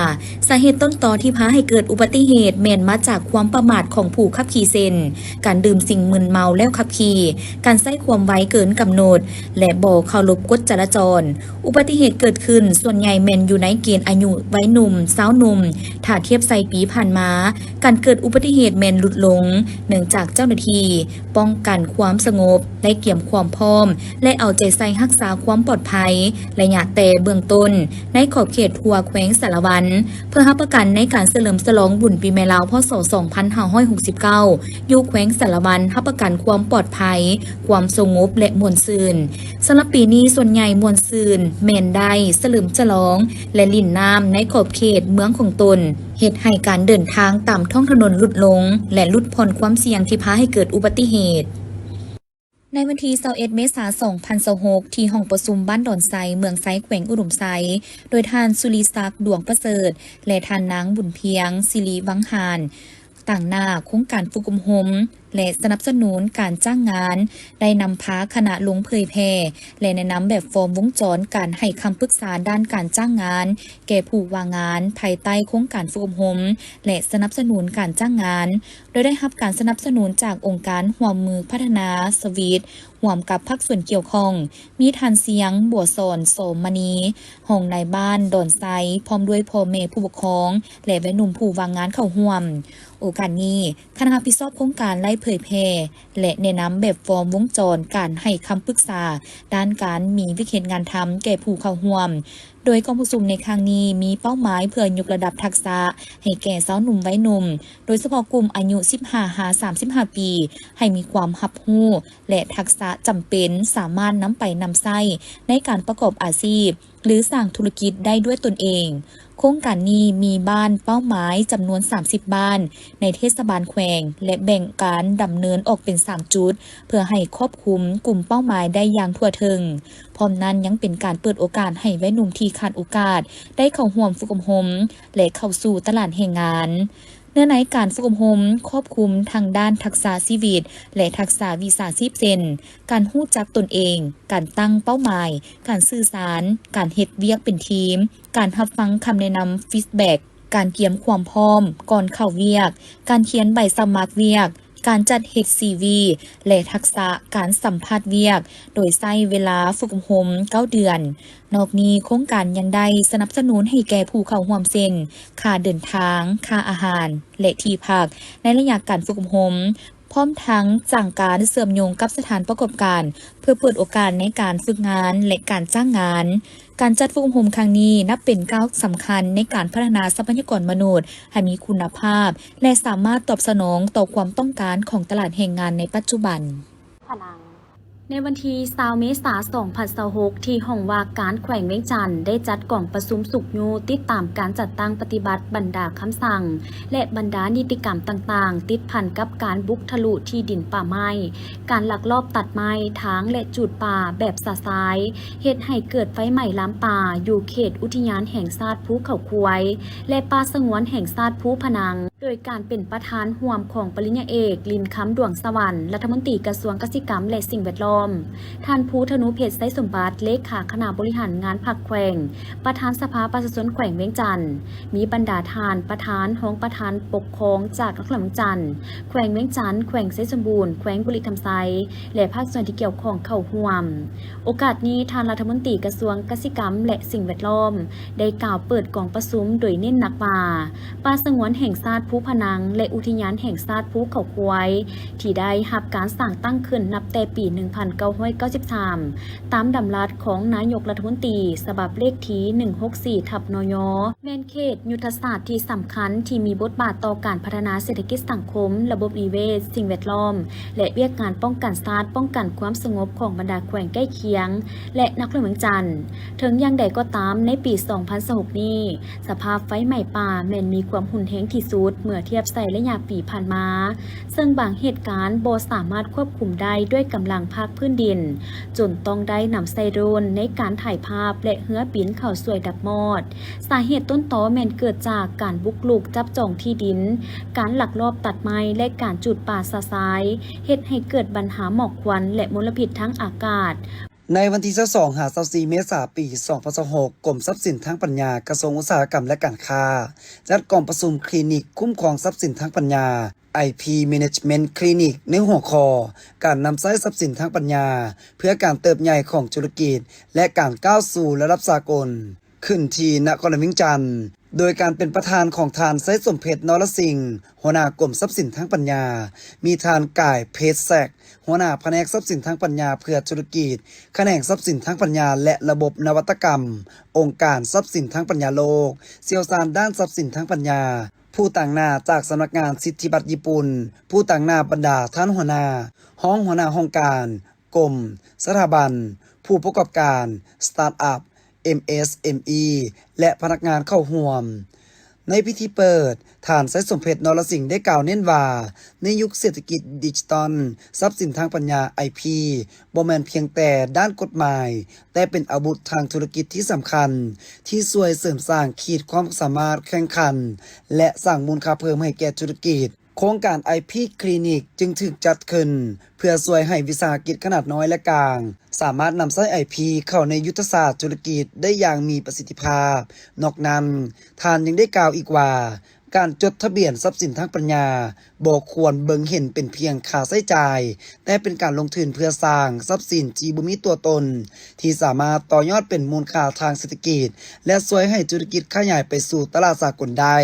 ສາເຫດຕົ້ນຕໍທີ່ພາໃຫ້ເກີດອຸບັດຕິເຫດແມ່ນມາຈາກຄວາມປະໝາດຂອງຜູ້ຂັບຂີ່ ເຊັ່ນ ການດື່ມສິ່ງມຶນເມົາແລ້ວຂັບຂີ່, ການໃຊ້ຄວາມໄວເກີນກຳນົດ ແລະ ບໍ່ເຄົາລົບກົດຈະລາຈອນ. ອຸບັດຕິເຫດເກີດຂຶ້ນສ່ວນໃຫຍ່ແມ່ນຢູ່ໃນເກນອາຍຸໄວໜຸ່ມ, ຊາວໜຸ່ມ. ຖ້າທຽບໃສ່ປີຜ່ານມາ, ການເກີດອຸບັດຕິເຫດແມ່ນຫຼຸດລົງ, ເນື່ອງຈາກເຈົ້າໜ້າທີ່ປ້ອງກັນຄວາມສະຫງົບໄດ້ກຽມຄວາມພ້ອມ ແລະ ເອົາໃຈໃສ່ຮັກສາຄວາມປອດໄພໄລຍະແຕ່ເບື້ອງຕົ້ນ ໃນຂອບເຂດທົ່ວແຂວງສາລະວັນ ເພື່ອຮັບປະກັນໃນການສະເຫຼີມສະຫຼອງບຸນປີໃໝ່ລາວ ພ.ສ. ສອງພັນຫ້າຮ້ອຍຫົກສິບເກົ້າ ຢູ່ແຂວງສາລະວັນ ຮັບປະກັນຄວາມປອດໄພ, ຄວາມສະຫງົບ ແລະ ມ່ວນຊື່ນ. ສຳລັບປີນີ້ສ່ວນໃຫຍ່ມ່ວນຊື່ນແມ່ນໄດ້ສະເຫຼີມສະຫຼອງ ແລະ ຫຼິ້ນນ້ຳໃນຂອບເຂດເມືອງຂອງຕົນ, ເຮັດໃຫ້ການເດີນທາງຕາມທ້ອງຖະໜົນຫຼຸດລົງ ແລະ ຫຼຸດຜ່ອນຄວາມສ່ຽງທີ່ພາໃຫ້ເກີດອຸບັດຕິເຫດ. ໃນວັນທີຊາວເອັດເມສາສອງພັນຊາວຫົກ ທີ່ຫ້ອງປະຊຸມບ້ານດອນໄຊ ເມືອງໄຊ ແຂວງອຸດົມໄຊ ໂດຍທ່ານ ສຸລິສັກ ດວງປະເສີດ ແລະ ທ່ານນາງ ບຸນພຽງ ສິລິວັງຫານ ຕາງໜ້າໂຄງການຝຶກອົບຮົມ ແລະ ສະໜັບສະໜູນການຈ້າງງານ ໄດ້ນຳພາຄະນະລົງເຜີຍແຜ່ ແລະ ແນະນຳແບບຟອມວົງຈອນການໃຫ້ຄຳປຶກສາດ້ານການຈ້າງງານແກ່ຜູ້ວ່າງງານ ພາຍໃຕ້ໂຄງການຝຶກອົບຮົມ ແລະ ສະໜັບສະໜູນການຈ້າງງານ ໂດຍໄດ້ຮັບການສະໜັບສະໜູນຈາກອົງການຮ່ວມມືພັດທະນາສະຫວິດ ຮ່ວມກັບພາກສ່ວນກ່ຽວຂ້ອງ, ມີທ່ານ ຊຽງ ບົວສອນ ໂສມະນີ ຮອງນາຍບ້ານດອນໄຊ ພ້ອມດ້ວຍພໍ່ແມ່ຜູ້ປົກຄອງ ແລະ ວັຍໜຸ່ມຜູ້ວ່າງງານເຂົ້າຮ່ວມ. ໂອກາດນີ້, ຄະນະຮັບຜິດຊອບໂຄງການໄດ້ເຜີຍແຜ່ ແລະ ແນະນຳແບບຟອມວົງຈອນການໃຫ້ຄຳປຶກສາດ້ານການມີວຽກເຮັດງານທຳແກ່ຜູ້ເຂົ້າຮ່ວມ, ໂດຍກອງປະຊຸມໃນຄັ້ງນີ້ມີເປົ້າໝາຍເພື່ອຍົກລະດັບທັກສະໃຫ້ແກ່ຊາວໜຸ່ມໄວໜຸ່ມ, ໂດຍສະເພາະກຸ່ມອາຍຸສິບຫ້າຫາສາມສິບຫ້າປີ ໃຫ້ມີຄວາມຮັບຮູ້ ແລະ ທັກສະຈຳເປັນສາມາດນຳໄປນຳໃຊ້ໃນການປະກອບອາຊີບ ຫຼື ສ້າງທຸລະກິດໄດ້ດ້ວຍຕົນເອງ. ໂຄງການນີ້ມີບ້ານເປົ້າໝາຍຈຳນວນສາມສິບບ້ານໃນເທດສະບານແຂວງ ແລະ ແບ່ງການດຳເນີນອອກເປັນສາມຈຸດ ເພື່ອໃຫ້ຄອບຄຸມກຸ່ມເປົ້າໝາຍໄດ້ຢ່າງທົ່ວເຖິງ. ພ້ອມນັ້ນຍັງເປັນການເປີດໂອກາດໃຫ້ໄວໜຸ່ມທີ່ຂາດໂອກາດໄດ້ເຂົ້າຮ່ວມຝຶກອົບຮົມ ແລະ ເຂົ້າສູ່ຕະຫຼາດແຮງງານ. ເນື້ອໃນການຝຶກອົບຮົມຄອບຄຸມທັງດ້ານທັກສະຊີວິດ ແລະ ທັກສະວິຊາຊີບ ເຊັ່ນ ການຮູ້ຈັກຕົນເອງ, ການຕັ້ງເປົ້າໝາຍ, ການສື່ສານ, ການເຮັດວຽກເປັນທີມ, ການຮັບຟັງຄຳແນະນຳ feedback, ການກຽມຄວາມພ້ອມກ່ອນເຂົ້າວຽກ, ການຂຽນໃບສະໝັກວຽກ, ການຈັດເຮັດຊີວີ ແລະ ທັກສະການສຳພາດວຽກ ໂດຍໃຊ້ເວລາຝຶກອົບຮົມເກົ້າເດືອນ. ນອກນີ້, ໂຄງການຍັງໄດ້ສະໜັບສະໜູນໃຫ້ແກ່ຜູ້ເຂົ້າຮ່ວມເຊັ່ນ ຄ່າເດີນທາງ, ຄ່າອາຫານ ແລະ ທີ່ພັກໃນໄລຍະການຝຶກອົບຮົມ, ພ້ອມທັງສ້າງການເຊື່ອມໂຍງກັບສະຖານປະກອບການ ເພື່ອເປີດໂອກາດໃນການຝຶກງານ ແລະ ການຈ້າງງານ. ການຈັດຝຶກອົບຮົມຄັ້ງນີ້ນັບເປັນກ້າວສຳຄັນໃນການພັດທະນາຊັບພະຍາກອນມະນຸດໃຫ້ມີຄຸນນະພາບ ແລະ ສາມາດຕອບສະໜອງຕໍ່ຄວາມຕ້ອງການຂອງຕະຫຼາດແຮງງານໃນປັດຈຸບັນ. ພະນັງ ໃນວັນທີຊາວ ເມສາ ສອງພັນຊາວຫົກ ທີ່ຫ້ອງວ່າການແຂວງວຽງຈັນ ໄດ້ຈັດກອງປະຊຸມຊຸກຍູ້ຕິດຕາມການຈັດຕັ້ງປະຕິບັດບັນດາຄຳສັ່ງ ແລະ ບັນດານິຕິກຳຕ່າງໆ ຕິດພັນກັບການບຸກທະລຸທີ່ດິນປ່າໄມ້, ການລັກລອບຕັດໄມ້, ຖາງ ແລະ ຈູດປ່າແບບຊະຊາຍ, ເຮັດໃຫ້ເກີດໄຟໄໝ້ລາມປ່າຢູ່ເຂດອຸທິຍານແຫ່ງຊາດພູເຂົາຄວາຍ ແລະ ປ່າສະຫງວນແຫ່ງຊາດພູພະນັງ. ໂດຍການເປັນປະທານຮ່ວມຂອງປະລິນຍາເອກ ລິນຄຳ ດວງສະຫວັນ ລັດຖະມົນຕີກະຊວງກະສິກຳ ແລະ ສິ່ງແວດລ້ອມ, ທ່ານ ພູທະນູເພັດ ໄຊສົມບັດ ເລຂາຄະນະບໍລິຫານງານພັກແຂວງ, ປະທານສະພາປະຊາຊົນແຂວງວຽງຈັນ, ມີບັນດາທ່ານປະທານ, ຮອງປະທານປົກຄອງຈາກນະຄອນຫຼວງວຽງຈັນ, ແຂວງວຽງຈັນ, ແຂວງໄຊສົມບູນ, ແຂວງບໍລິຄຳໄຊ ແລະ ພາກສ່ວນທີ່ກ່ຽວຂ້ອງເຂົ້າຮ່ວມ. ໂອກາດນີ້, ທ່ານລັດຖະມົນຕີກະຊວງກະສິກຳ ແລະ ສິ່ງແວດລ້ອມ ໄດ້ກ່າວເປີດກອງປະຊຸມໂດຍເນັ້ນໜັກວ່າ ປ່າສະຫງວນແຫ່ງຊາດພູພະນັງ ແລະ ອຸທິຍານແຫ່ງຊາດພູເຂົາຄວາຍ ທີ່ໄດ້ຮັບການສ້າງຕັ້ງຂຶ້ນນັບແຕ່ປີໜຶ່ງພັນເກົ້າຮ້ອຍເກົ້າສິບສາມ ຕາມດຳລັດຂອງນາຍົກລັດຖະມົນຕີ ສະບັບເລກທີໜຶ່ງຫົກສີ່ ທັບ ນຍ ແມ່ນເຂດຍຸດທະສາດທີ່ສຳຄັນທີ່ມີບົດບາດຕໍ່ການພັດທະນາເສດຖະກິດສັງຄົມ, ລະບົບນິເວດ, ສິ່ງແວດລ້ອມ ແລະ ວຽກງານປ້ອງກັນຊາດ, ປ້ອງກັນຄວາມສະຫງົບຂອງບັນດາແຂວງໃກ້ຄຽງ ແລະ ນະຄອນຫຼວງວຽງຈັນ. ເຖິງຢ່າງໃດກໍຕາມ, ໃນປີສອງພັນຊາວຫົກນີ້, ສະພາບໄຟໄໝ້ປ່າແມ່ນມີຄວາມຮຸນແຮງທີ່ສຸດເມື່ອທຽບໃສ່ໄລຍະປີຜ່ານມາ, ເຊິ່ງບາງເຫດການບໍ່ສາມາດຄວບຄຸມໄດ້ດ້ວຍກຳລັງພາກພື້ນດິນ, ຈົນຕ້ອງໄດ້ນຳໃຊ້ໂດຣນໃນການຖ່າຍພາບ ແລະ ເຮືອບິນເຂົ້າຊ່ວຍດັບມອດ. ສາເຫດຕົ້ນຕໍແມ່ນເກີດຈາກການບຸກລຸກຈັບຈອງທີ່ດິນ, ການລັກລອບຕັດໄມ້ ແລະ ການຈູດປ່າຊະຊາຍ, ເຮັດໃຫ້ເກີດບັນຫາໝອກຄວັນ ແລະ ມົນລະພິດທາງອາກາດ. ໃນວັນທີຊາວສອງຫາຊາວສີ່ ເມສາ ປີສອງພັນຊາວຫົກ, ກົມຊັບສິນທາງປັນຍາ, ກະຊວງອຸດສາຫະກຳ ແລະ ການຄ້າ ຈັດກອງປະຊຸມຄລີນິກຄຸ້ມຄອງຊັບສິນທາງປັນຍາ ໄອພີ Management Clinic ໃນຫົວຂໍ້ ການນຳໃຊ້ຊັບສິນທາງປັນຍາ ເພື່ອການເຕີບໃຫຍ່ຂອງທຸລະກິດ ແລະ ການກ້າວສູ່ລະດັບສາກົນ ຂຶ້ນທີ່ນະຄອນຫຼວງວຽງຈັນ ໂດຍການເປັນປະທານຂອງທ່ານ ໄຊສົມເພັດ ນໍລະສິງ ຫົວໜ້າກົມຊັບສິນທາງປັນຍາ, ມີທ່ານ ກາຍ ເພດແຊັກ ຫົວໜ້າພະແນກຊັບສິນທາງປັນຍາເພື່ອທຸລະກິດ, ຂະແໜງຊັບສິນທາງປັນຍາ ແລະ ລະບົບນະວັດຕະກຳ, ອົງການຊັບສິນທາງປັນຍາໂລກ, ຊ່ຽວຊານດ້ານຊັບສິນທາງປັນຍາ, ຜູ້ຕາງໜ້າຈາກສຳນັກງານສິດທິບັດຍີ່ປຸ່ນ, ຜູ້ຕາງໜ້າບັນດາທ່ານຫົວໜ້າ, ຮອງຫົວໜ້າຫ້ອງການ, ກົມ, ສະຖາບັນ, ຜູ້ປະກອບການ, ສະຕາດອັບ, ເອັມເອສເອັມອີ ແລະ ພະນັກງານເຂົ້າຮ່ວມ. ໃນພິທີເປີດ, ທ່ານ ໄຊສົມເພັດ ນໍລະສິງ ໄດ້ກ່າວເນັ້ນວ່າ, ໃນຍຸກເສດຖະກິດດິຈິຕອນ, ຊັບສິນທາງປັນຍາ ໄອພີ ບໍ່ແມ່ນພຽງແຕ່ດ້ານກົດໝາຍ, ແຕ່ເປັນອາວຸດທາງທຸລະກິດທີ່ສຳຄັນ ທີ່ຊ່ວຍເສີມສ້າງຂີດຄວາມສາມາດແຂ່ງຂັນ ແລະ ສ້າງມູນຄ່າເພີ່ມໃຫ້ແກ່ທຸລະກິດ. ໂຄງການ ໄອພີ Clinic ຈຶ່ງຖືກຈັດຂຶ້ນເພື່ອຊ່ວຍໃຫ້ວິສາຫະກິດຂະໜາດນ້ອຍ ແລະ ກາງ ສາມາດນຳໃຊ້ ໄອພີ ເຂົ້າໃນຍຸດທະສາດທຸລະກິດໄດ້ຢ່າງມີປະສິດທິພາບ. ນອກນັ້ນ, ທ່ານຍັງໄດ້ກ່າວອີກວ່າ, ການຈົດທະບຽນຊັບສິນທາງປັນຍາບໍ່ຄວນເບິ່ງເຫັນເປັນພຽງຄ່າໃຊ້ຈ່າຍ, ແຕ່ເປັນການລົງທຶນເພື່ອສ້າງຊັບສິນທີ່ບໍ່ມີຕົວຕົນ ທີ່ສາມາດຕໍ່ຍອດເປັນມູນຄ່າທາງເສດຖະກິດ ແລະ ຊ່ວຍໃຫ້ທຸລະກິດຂະຫຍາຍໄປສູ່ຕະຫຼາດສາກົນໄດ້.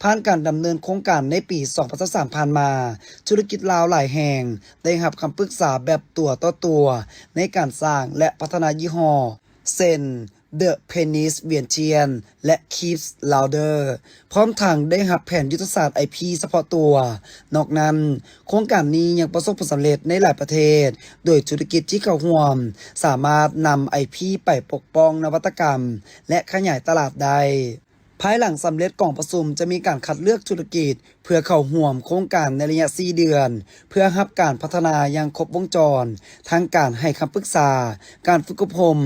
ຜ່ານການດຳເນີນໂຄງການໃນປີສອງພັນຊາວສາມຜ່ານມາ, ທຸລະກິດລາວຫຼາຍແຫ່ງໄດ້ຮັບຄຳປຶກສາແບບຕົວຕໍ່ຕົວໃນການສ້າງ ແລະ ພັດທະນາຍີ່ຫໍ້ ເຊັ່ນ The Penis Vientiane ແລະ Keeps Louder, ພ້ອມທັງໄດ້ຮັບແຜນຍຸດທະສາດ ໄອພີ ສະເພາະຕົວ. ນອກນັ້ນ, ໂຄງການນີ້ຍັງປະສົບຜົນສຳເລັດໃນຫຼາຍປະເທດ, ໂດຍທຸລະກິດທີ່ເຂົ້າຮ່ວມສາມາດນຳ ໄອພີ ໄປປົກປ້ອງນະວັດຕະກຳ ແລະ ຂະຫຍາຍຕະຫຼາດໄດ້. ພາຍຫຼັງສຳເລັດກອງປະຊຸມຈະມີການຄັດເລືອກທຸລະກິດເພື່ອເຂົ້າຮ່ວມໂຄງການໃນໄລຍະສີ່ເດືອນ ເພື່ອຮັບການພັດທະນາຢ່າງຄົບວົງຈອນ, ທັງການໃຫ້ຄຳປຶກສາ, ການຝຶກອົບຮົມ,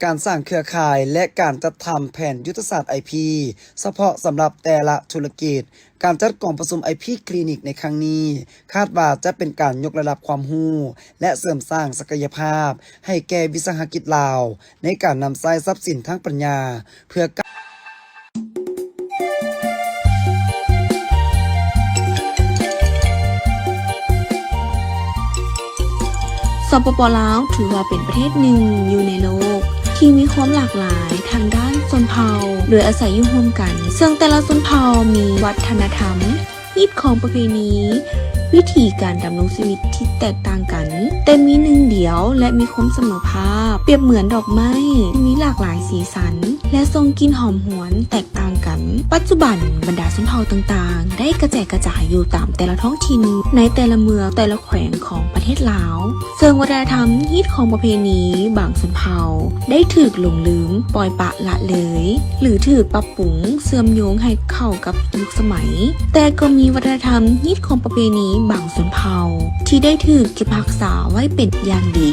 ການສ້າງເຄືອຂ່າຍ ແລະ ການຈັດທຳແຜນຍຸດທະສາດ ໄອພີ ສະເພາະສຳລັບແຕ່ລະທຸລະກິດ. ການຈັດກອງປະຊຸມ ໄອພີ Clinic ໃນຄັ້ງນີ້ ຄາດວ່າຈະເປັນການຍົກລະດັບຄວາມຮູ້ ແລະ ເສີມສ້າງສັກກະຍະພາບໃຫ້ແກ່ວິສາຫະກິດລາວ ໃນການນຳໃຊ້ຊັບສິນທາງປັນຍາເພື່ອການ ສປປ ລາວ ຖືວ່າເປັນປະເທດໜຶ່ງຢູ່ໃນໂລກ ທີ່ມີຄວາມຫຼາກຫຼາຍທາງດ້ານຊົນເຜົ່າ ໂດຍອາໄສຢູ່ຮ່ວມກັນ, ເຊິ່ງແຕ່ລະຊົນເຜົ່າມີວັດທະນະທຳ, ຮີດຄອງປະເພນີ, ວິถีການດຳລົງຊີວິດທີ່ແຕກຕ່າງກັນ, ແຕ່ມີໜຶ່ງດຽວ ແລະ ມີຄວາມສະເໝີພາບ, ປຽບເໝືອນດອກໄມ້ທີ່ມີຫຼາກຫຼາຍສີສັນ ແລະ ສົ່ງກິ່ນຫອມຫວນແຕກຕ່າງກັນ. ປັດຈຸບັນ, ບັນດາຊົນເຜົ່າຕ່າງໆ ໄດ້ກະແຈກກະຈາຍຢູ່ຕາມແຕ່ລະທ້ອງຖິ່ນ, ໃນແຕ່ລະເມືອງ, ແຕ່ລະແຂວງຂອງປະເທດລາວ, ເຊິ່ງວັດທະນະທຳ, ຮີດຄອງ, ປະເພນີບາງຊົນເຜົ່າໄດ້ຖືກຫຼົງລືມ, ປ່ອຍປະລະເລີຍ ຫຼື ຖືກປັບປຸງເຊື່ອມໂຍງໃຫ້ເຂົ້າກັບຍຸກສະໄໝ, ແຕ່ກໍມີວັດທະນະທຳ, ຮີດຄອງ, ປະເພນີບາງຊົນເຜົ່າທີ່ໄດ້ຖືກເກັບຮັກສາໄວ້ເປັນຢ່າງດີ.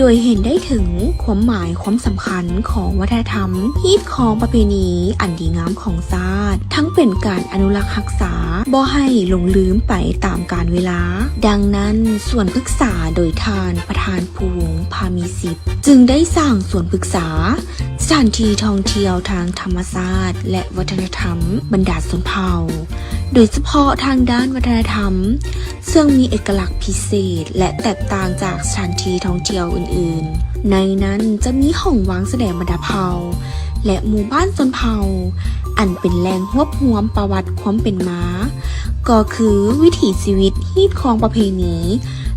ໂດຍເຫັນໄດ້ເຖິງຄວາມໝາຍຄວາມສຳຄັນຂອງວັດທະນະທຳ, ຮີດຄອງ, ປະເພນີອັນດີງາມຂອງຊາດ, ທັງເປັນການອະນຸລັກຮັກສາບໍ່ໃຫ້ຫຼົງລືມໄປຕາມການເວລາ. ດັ່ງນັ້ນ, ສວນພຶກສາໂດຍທ່ານປະທານພູວົງ ພາມີສິດ ຈຶ່ງໄດ້ສ້າງສວນພຶກສາ, ສະຖານທີ່ທ່ອງທ່ຽວທາງທຳມະຊາດ ແລະ ວັດທະນະທຳບັນດາຊົນເຜົ່າ, ໂດຍສະເພາະທາງດ້ານວັດທະນະທຳ, ເຊິ່ງມີເອກະລັກພິເສດ ແລະ ແຕກຕ່າງຈາກສະຖານທີ່ທ່ອງທ່ຽວອື່ນໆ. ໃນນັ້ນຈະມີຫ້ອງວາງສະແດງບັນດາເຜົ່າ ແລະ ໝູ່ບ້ານຊົນເຜົ່າ, ອັນເປັນແຫຼ່ງຮວບຮວມປະຫວັດຄວາມເປັນມາ, ກໍຄືວິຖີຊີວິດ, ຮີດຄອງ, ປະເພນີ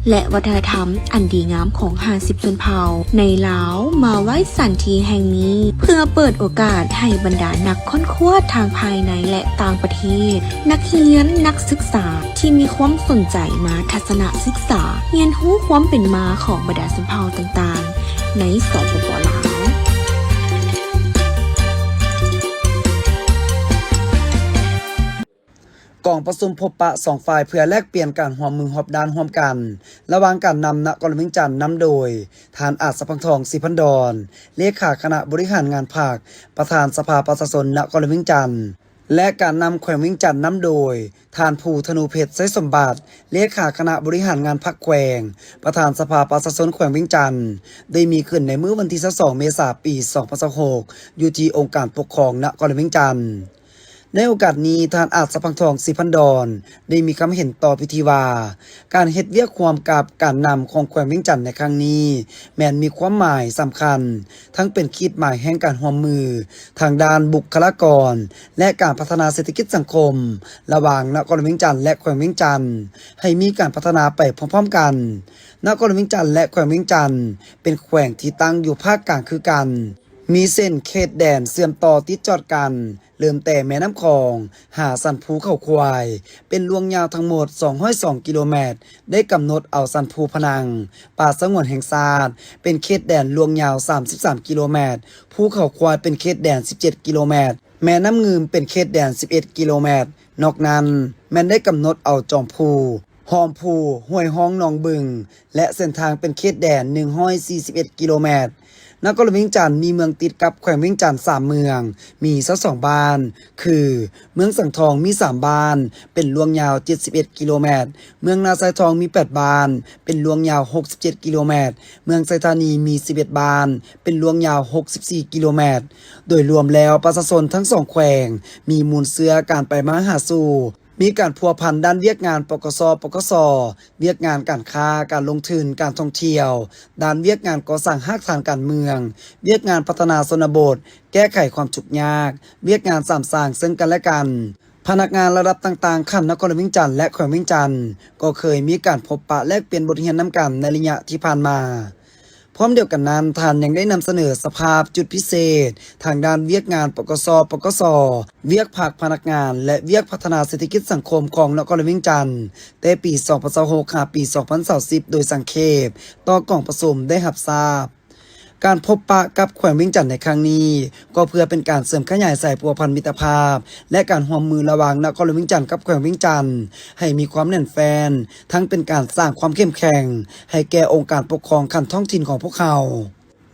ແລະ ວັດທະນະທຳອັນດີງາມຂອງຫ້າສິບຊົນເຜົ່າໃນລາວ ມາໄວ້ສະຖານທີ່ແຫ່ງນີ້ ເພື່ອເປີດໂອກາດໃຫ້ບັນດານັກຄົ້ນຄວ້າທາງພາຍໃນ ແລະ ຕ່າງປະເທດ, ນັກຮຽນ, ນັກສຶກສາທີ່ມີຄວາມສົນໃຈມາທັດສະນະສຶກສາ, ຮຽນຮູ້ຄວາມເປັນມາຂອງບັນດາຊົນເຜົ່າຕ່າງໆໃນ ສປປ ລາວ. ກອງປະຊຸມພົບປະສອງຝ່າຍເພື່ອແລກປ່ຽນການຮ່ວມມືຮອບດ້ານຮ່ວມກັນ ລະຫວ່າງການນຳນະຄອນຫຼວງວຽງຈັນ ນຳໂດຍ ທ່ານ ອາດ ສະພັງທອງ ສີພັນດອນ ເລຂາຄະນະບໍລິຫານງານພັກ, ປະທານສະພາປະຊາຊົນນະຄອນຫຼວງວຽງຈັນ ແລະ ການນຳແຂວງວຽງຈັນ ນຳໂດຍ ທ່ານ ພູທະນູເພັດ ໄຊສົມບັດ ເລຂາຄະນະບໍລິຫານງານພັກແຂວງ, ປະທານສະພາປະຊາຊົນແຂວງວຽງຈັນ ໄດ້ມີຂຶ້ນໃນມື້ວັນທີຊາວສອງ ເມສາ ປີສອງພັນຊາວຫົກ ຢູ່ທີ່ອົງການປົກຄອງນະຄອນຫຼວງວຽງຈັນ. ໃນໂອກາດນີ້, ທ່ານ ອາດ ສະພັງທອງ ສີພັນດອນ ໄດ້ມີຄຳເຫັນຕໍ່ພິທີວ່າ ການເຮັດວຽກຮ່ວມກັບການນຳຂອງແຂວງວຽງຈັນໃນຄັ້ງນີ້ ແມ່ນມີຄວາມໝາຍສຳຄັນ, ທັງເປັນຂີດໝາຍແຫ່ງການຮ່ວມມືທາງດ້ານບຸກຄະລາກອນ ແລະ ການພັດທະນາເສດຖະກິດສັງຄົມ ລະຫວ່າງນະຄອນຫຼວງວຽງຈັນ ແລະ ແຂວງວຽງຈັນ ໃຫ້ມີການພັດທະນາໄປພ້ອມໆກັນ. ນະຄອນຫຼວງວຽງຈັນ ແລະ ແຂວງວຽງຈັນ ເປັນແຂວງທີ່ຕັ້ງຢູ່ພາກກາງຄືກັນ, ມີເສັ້ນເຂດແດນເຊື່ອມຕໍ່ຕິດຈອດກັນ ເລີ່ມແຕ່ແມ່ນ້ຳຂອງ ຫາສັນພູເຂົາຄວາຍ ເປັນລວງຍາວທັງໝົດສອງຮ້ອຍສອງກິໂລແມັດ, ໄດ້ກຳນົດເອົາສັນພູພະນັງ ປ່າສະຫງວນແຫ່ງຊາດ ເປັນເຂດແດນລວງຍາວສາມສິບສາມກິໂລແມັດ, ພູເຂົາຄວາຍເປັນເຂດແດນສິບເຈັດກິໂລແມັດ, ແມ່ນ້ຳງື່ມເປັນເຂດແດນສິບເອັດກິໂລແມັດ. ນອກນັ້ນແມ່ນໄດ້ກຳນົດເອົາຈອມພູ, ຮອມພູ, ຫ້ວຍຮອງໜອງບຶງ ແລະ ເສັ້ນທາງເປັນເຂດແດນໜຶ່ງຮ້ອຍສີ່ສິບເອັດກິໂລແມັດ. ນະຄອນຫຼວງວຽງຈັນມີເມືອງຕິດກັບແຂວງວຽງຈັນສາມເມືອງ, ມີຊາວສອງບ້ານ ຄື ເມືອງສັງທອງມີສາມບ້ານ ເປັນລວງຍາວເຈັດສິບເອັດກິໂລແມັດ, ເມືອງນາຊາຍທອງມີແປດບ້ານ ເປັນລວງຍາວຫົກສິບເຈັດກິໂລແມັດ, ເມືອງໄຊທານີມີສິບເອັດບ້ານ ເປັນລວງຍາວຫົກສິບສີ່ກິໂລແມັດ. ໂດຍລວມແລ້ວປະຊາຊົນທັງສອງແຂວງມີມູນເຊື້ອການໄປມາຫາສູ່, ມີການພົວພັນດ້ານວຽກງານ ປກສ, ປກສ, ວຽກງານການຄ້າ, ການລົງທຶນ, ການທ່ອງທ່ຽວ, ດ້ານວຽກງານກໍ່ສ້າງຮາກຖານການເມືອງ, ວຽກງານພັດທະນາຊົນນະບົດ, ແກ້ໄຂຄວາມທຸກຍາກ, ວຽກງານສາມສ້າງເຊິ່ງກັນແລະກັນ. ພະນັກງານລະດັບຕ່າງໆ ຂັ້ນນະຄອນຫຼວງວຽງຈັນ ແລະ ແຂວງວຽງຈັນ ກໍເຄີຍມີການພົບປະແລກປ່ຽນບົດຮຽນນຳກັນໃນໄລຍະທີ່ຜ່ານມາ. ພ້ອມດຽວກັນນັ້ນ, ທ່ານຍັງໄດ້ນຳສະເໜີສະພາບຈຸດພິເສດທາງດ້ານວຽກງານ ປກສ, ປກສ, ວຽກພັກພະນັກງານ ແລະ ວຽກພັດທະນາເສດຖະກິດສັງຄົມຂອງນະຄອນຫຼວງວຽງຈັນ ແຕ່ປີສອງພັນຊາວຫົກ ຫາປີສອງພັນຊາວສິບ ໂດຍສັງເຂບຕໍ່ກອງປະຊຸມໄດ້ຮັບຊາບ. ການພົບປະກັບແຂວງວຽງຈັນໃນຄັ້ງນີ້ ກໍເພື່ອເປັນການເສີມຂະຫຍາຍສາຍພົວພັນມິດຕະພາບ ແລະ ການຮ່ວມມືລະຫວ່າງນະຄອນຫຼວງວຽງຈັນກັບແຂວງວຽງຈັນ ໃຫ້ມີຄວາມແໜ້ນແຟ້ນ, ທັງເປັນການສ້າງຄວາມເຂັ້ມແຂງໃຫ້ແກ່ອົງການປົກຄອງຂັ້ນທ້ອງຖິ່ນຂອງພວກເຮົາ.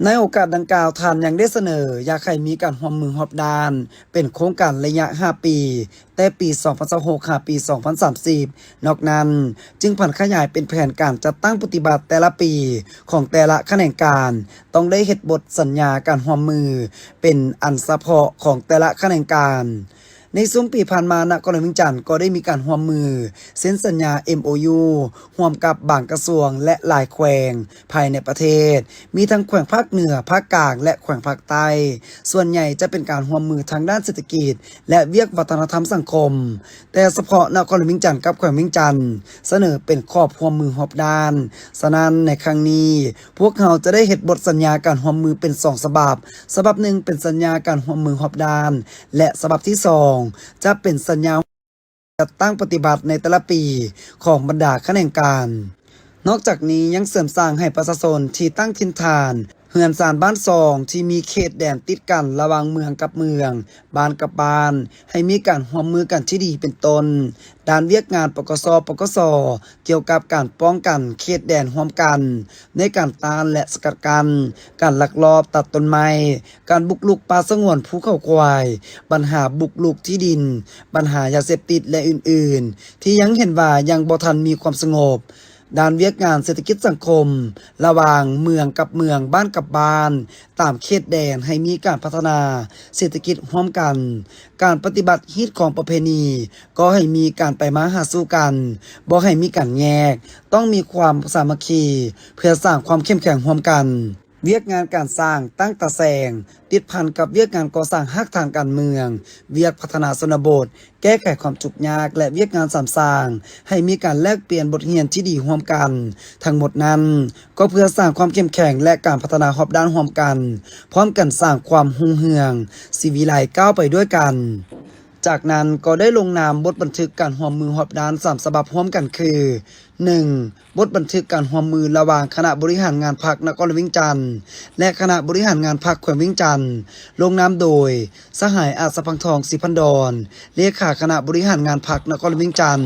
ໃນໂອກາດດັ່ງກ່າວ, ທ່ານຍັງໄດ້ສະເໜີຢາກໃຫ້ມີການຮ່ວມມືຮອບດ້ານ ເປັນໂຄງການໄລຍະຫ້າປີ, ແຕ່ປີສອງພັນຊາວຫົກ ຫາປີສອງພັນສາມສິບ. ນອກນັ້ນຈຶ່ງຜັນຂະຫຍາຍເປັນແຜນການຈັດຕັ້ງປະຕິບັດແຕ່ລະປີຂອງແຕ່ລະຂະແໜງການ, ຕ້ອງໄດ້ເຮັດບົດສັນຍາການຮ່ວມມືເປັນອັນສະເພາະຂອງແຕ່ລະຂະແໜງການ. ໃນຊຸມປີຜ່ານມາ, ນະຄອນຫຼວງວຽງຈັນກໍໄດ້ມີການຮ່ວມມືເຊັນສັນຍາ ເອັມໂອຢູ ຮ່ວມກັບບາງກະຊວງ ແລະ ຫຼາຍແຂວງພາຍໃນປະເທດ, ມີທັງແຂວງພາກເໜືອ, ພາກກາງ ແລະ ແຂວງພາກໃຕ້. ສ່ວນໃຫຍ່ຈະເປັນການຮ່ວມມືທາງດ້ານເສດຖະກິດ ແລະ ວຽກວັດທະນະທຳສັງຄົມ, ແຕ່ສະເພາະນະຄອນຫຼວງວຽງຈັນກັບແຂວງວຽງຈັນສະເໜີເປັນຂອບຮ່ວມມືຮອບດ້ານ. ສະນັ້ນ, ໃນຄັ້ງນີ້, ພວກເຮົາຈະໄດ້ເຮັດບົດສັນຍາການຮ່ວມມືເປັນສອງສະບັບ. ສະບັບໜຶ່ງເປັນສັນຍາການຮ່ວມມືຮອບດ້ານ ແລະ ສະບັບທີສອງຈະເປັນສັນຍາຈັດຕັ້ງປະຕິບັດໃນແຕ່ລະປີຂອງບັນດາຂະແໜງການ. ນອກຈາກນີ້ຍັງເສີມສ້າງໃຫ້ປະຊາຊົນທີ່ຕັ້ງຖິ່ນຖານ ເຮືອນຊານບ້ານຊ່ອງທີ່ມີເຂດແດນຕິດກັນລະຫວ່າງເມືອງກັບເມືອງ, ບ້ານກັບບ້ານ ໃຫ້ມີການຮ່ວມມືກັນທີ່ດີ ເປັນຕົ້ນ ດ້ານວຽກງານ ປກສ, ປກສ ກ່ຽວກັບການປ້ອງກັນເຂດແດນຮ່ວມກັນ ໃນການຕ້ານ ແລະ ສະກັດກັ້ນການລັກລອບຕັດຕົ້ນໄມ້, ການບຸກລຸກປ່າສະຫງວນພູເຂົາຄວາຍ, ບັນຫາບຸກລຸກທີ່ດິນ, ບັນຫາຢາເສບຕິດ ແລະ ອື່ນໆ ທີ່ຍັງເຫັນວ່າຍັງບໍ່ທັນມີຄວາມສະຫງົບ. ດ້ານວຽກງານເສດຖະກິດສັງຄົມ ລະຫວ່າງເມືອງກັບເມືອງ, ບ້ານກັບບ້ານ, ຕາມເຂດແດນໃຫ້ມີການພັດທະນາເສດຖະກິດຮ່ວມກັນ. ການປະຕິບັດຮີດຄອງປະເພນີກໍໃຫ້ມີການໄປມາຫາສູ່ກັນ, ບໍ່ໃຫ້ມີການແຍກ, ຕ້ອງມີຄວາມສາມັກຄີເພື່ອສ້າງຄວາມເຂັ້ມແຂງຮ່ວມກັນ. ວຽກງານການສ້າງຕັ້ງຕາແສງ ຕິດພັນກັບວຽກງານກໍ່ສ້າງຮາກຖານການເມືອງ, ວຽກພັດທະນາຊົນນະບົດ, ແກ້ໄຂຄວາມທຸກຍາກ ແລະ ວຽກງານສາມສ້າງ ໃຫ້ມີການແລກປ່ຽນບົດຮຽນທີ່ດີຮ່ວມກັນ. ທັງໝົດນັ້ນກໍເພື່ອສ້າງຄວາມເຂັ້ມແຂງ ແລະ ການພັດທະນາຮອບດ້ານຮ່ວມກັນ, ພ້ອມກັນສ້າງຄວາມຮຸ່ງເຮືອງ, ສີວິໄລກ້າວໄປດ້ວຍກັນ. ຈາກນັ້ນກໍໄດ້ລົງນາມບົດບັນທຶກການຮ່ວມມືຮອບດ້ານສາມສະບັບຮ່ວມກັນຄື ໜຶ່ງ ບົດບັນທຶກການຮ່ວມມືລະຫວ່າງຄະນະບໍລິຫານງານພັກນະຄອນຫຼວງວຽງຈັນ ແລະ ຄະນະບໍລິຫານງານພັກແຂວງວຽງຈັນ, ລົງນາມໂດຍ ສະຫາຍ ອາດສະພັງທອງ ສີພັນດອນ ເລຂາຄະນະບໍລິຫານງານພັກນະຄອນຫຼວງວຽງຈັນ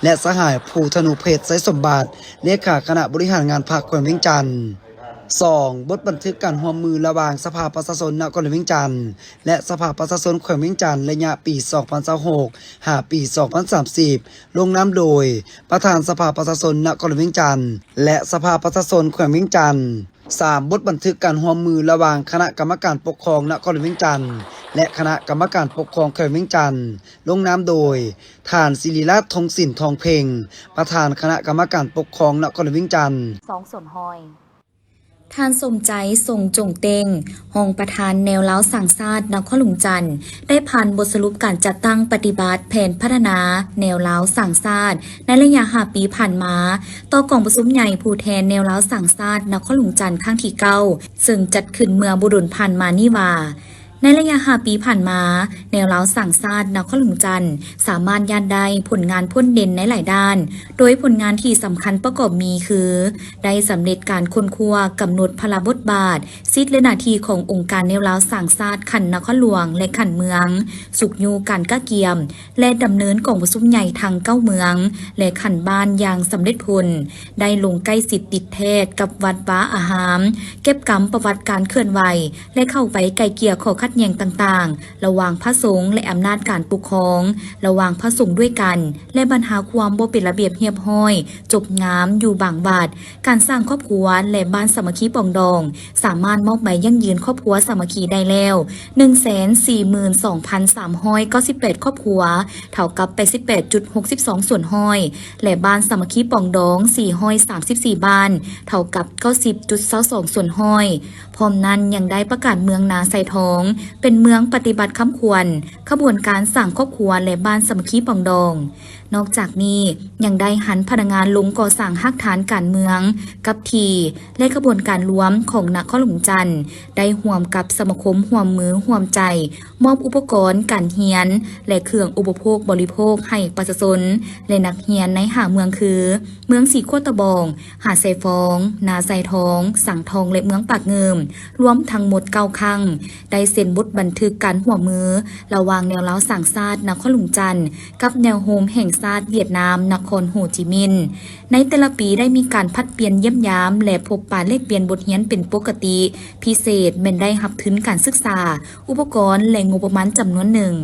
ແລະ ສະຫາຍ ພູທະນູເພັດ ໄຊສົມບັດ ເລຂາຄະນະບໍລິຫານງານພັກແຂວງວຽງຈັນ. ສອງ ບົດບັນທຶກການຮ່ວມມືລະຫວ່າງສະພາປະຊາຊົນນະຄອນຫຼວງວຽງຈັນ ແລະ ສະພາປະຊາຊົນແຂວງວຽງຈັນ ໄລຍະປີສອງພັນຊາວຫົກ ຫາປີສອງພັນສາມສິບ ລົງນາມໂດຍ ປະທານສະພາປະຊາຊົນນະຄອນຫຼວງວຽງຈັນ ແລະ ສະພາປະຊາຊົນແຂວງວຽງຈັນ. ສາມ ບົດບັນທຶກການຮ່ວມມືລະຫວ່າງຄະນະກຳມະການປົກຄອງນະຄອນຫຼວງວຽງຈັນ ແລະ ຄະນະກຳມະການປົກຄອງແຂວງວຽງຈັນ, ລົງນາມໂດຍ ທ່ານ ສິລິລາດ ທອງສິນ ທອງເພັງ ປະທານຄະນະກຳມະການປົກຄອງນະຄອນຫຼວງວຽງຈັນ. ສອງສ່ວນຮ້ອຍ. ທ່ານ ສົມໃຈ ຊົງຈົງເຕັງ ຮອງປະທານແນວລາວສ້າງຊາດນະຄອນຫຼວງຈັນ ໄດ້ຜ່ານບົດສະຫຼຸບການຈັດຕັ້ງປະຕິບັດແຜນພັດທະນາແນວລາວສ້າງຊາດ ໃນໄລຍະຫ້າປີຜ່ານມາ ຕໍ່ກອງປະຊຸມໃຫຍ່ຜູ້ແທນແນວລາວສ້າງຊາດນະຄອນຫຼວງຈັນຄັ້ງທີເກົ້າ ເຊິ່ງຈັດຂຶ້ນເມື່ອບໍ່ດົນຜ່ານມານີ້ວ່າ, ໃນໄລຍະຫ້າປີຜ່ານມາ, ແນວລາວສ້າງຊາດນະຄອນຫຼວງຈັນ ສາມາດຍາດໄດ້ຜົນງານພົ້ນເດັ່ນໃນຫຼາຍດ້ານ, ໂດຍຜົນງານທີ່ສຳຄັນປະກອບມີຄື ໄດ້ສຳເລັດການຄົ້ນຄວ້າ, ກຳນົດພາລະບົດບາດ, ສິດ ແລະ ໜ້າທີ່ຂອງອົງການແນວລາວສ້າງຊາດຂັ້ນນະຄອນຫຼວງ ແລະ ຂັ້ນເມືອງ, ຊຸກຍູ້ການກະກຽມ ແລະ ດຳເນີນກອງປະຊຸມໃຫຍ່ທັງເກົ້າເມືອງ ແລະ ຂັ້ນບ້ານຢ່າງສຳເລັດຜົນ, ໄດ້ລົງໃກ້ຊິດຕິດແທດກັບວັດວາອາຮາມ, ເກັບກຳປະຫວັດການເຄື່ອນໄຫວ ແລະ ເຂົ້າໄປໄກ່ເກ່ຍຂໍ້ຂັດແຍ່ງຕ່າງໆ ລະຫວ່າງພະສົງ ແລະ ອຳນາດການປົກຄອງ ລະຫວ່າງພະສົງດ້ວຍກັນ ແລະ ບັນຫາຄວາມບໍ່ເປັນລະບຽບຮຽບຮ້ອຍ ຈົບງາມຢູ່ບາງວັດ. ການສ້າງຄອບຄົວ ແລະ ບ້ານສາມັກຄີປອງດອງ ສາມາດມອບໃບຢັ້ງຢືນຄອບຄົວສາມັກຄີໄດ້ແລ້ວ ໜຶ່ງແສນສີ່ໝື່ນສອງພັນສາມຮ້ອຍເກົ້າສິບແປດຄອບຄົວ, ເທົ່າກັບແປດສິບແປດຈຸດຫົກສິບສອງສ່ວນຮ້ອຍ ແລະ ບ້ານສາມັກຄີປອງດອງ ສີ່ຮ້ອຍສາມສິບສີ່ບ້ານ, ເທົ່າກັບເກົ້າສິບຈຸດຊາວສອງສ່ວນຮ້ອຍ. ພ້ອມນັ້ນຍັງໄດ້ປະກາດເມືອງນາຊາຍທອງ ເປັນເມືອງປະຕິບັດຄຳຂວັນຂະບວນການສ້າງຄອບຄົວ ແລະ ບ້ານສາມັກຄີປອງດອງ. ນອກຈາກນີ້, ຍັງໄດ້ຫັນພະນັກງານລົງກໍ່ສ້າງຮາກຖານການເມືອງກັບທີ່ ແລະ ຂະບວນການລວມຂອງນະຄອນຫຼວງຈັນ ໄດ້ຮ່ວມກັບສະມາຄົມຮ່ວມມືຮ່ວມໃຈ ມອບອຸປະກອນການຮຽນ ແລະ ເຄື່ອງອຸປະໂພກບໍລິໂພກໃຫ້ປະຊາຊົນ ແລະ ນັກຮຽນໃນຫ້າເມືອງຄື ເມືອງສີໂຄດຕະບອງ, ຫາດຊາຍຟອງ, ນາຊາຍທອງ, ສັງທອງ ແລະ ເມືອງປາກງື່ມ, ລວມທັງໝົດເກົ້າຄັ້ງ, ໄດ້ເຊັນບົດບັນທຶກການຮ່ວມມືລະຫວ່າງແນວລາວສ້າງຊາດນະຄອນຫຼວງຈັນ ກັບແນວໂຮມແຫ່ງຊາດຫວຽດນາມ ນະຄອນໂຮຈິມິນ. ໃນແຕ່ລະປີໄດ້ມີການຜັດປ່ຽນຢ້ຽມຢາມ ແລະ ພົບປະແລກປ່ຽນບົດຮຽນເປັນປົກກະຕິ, ພິເສດແມ່ນໄດ້ຮັບທຶນການສຶກສາ, ອຸປະກອນ ແລະ ງົບປະມານຈຳນວນໜຶ່ງ.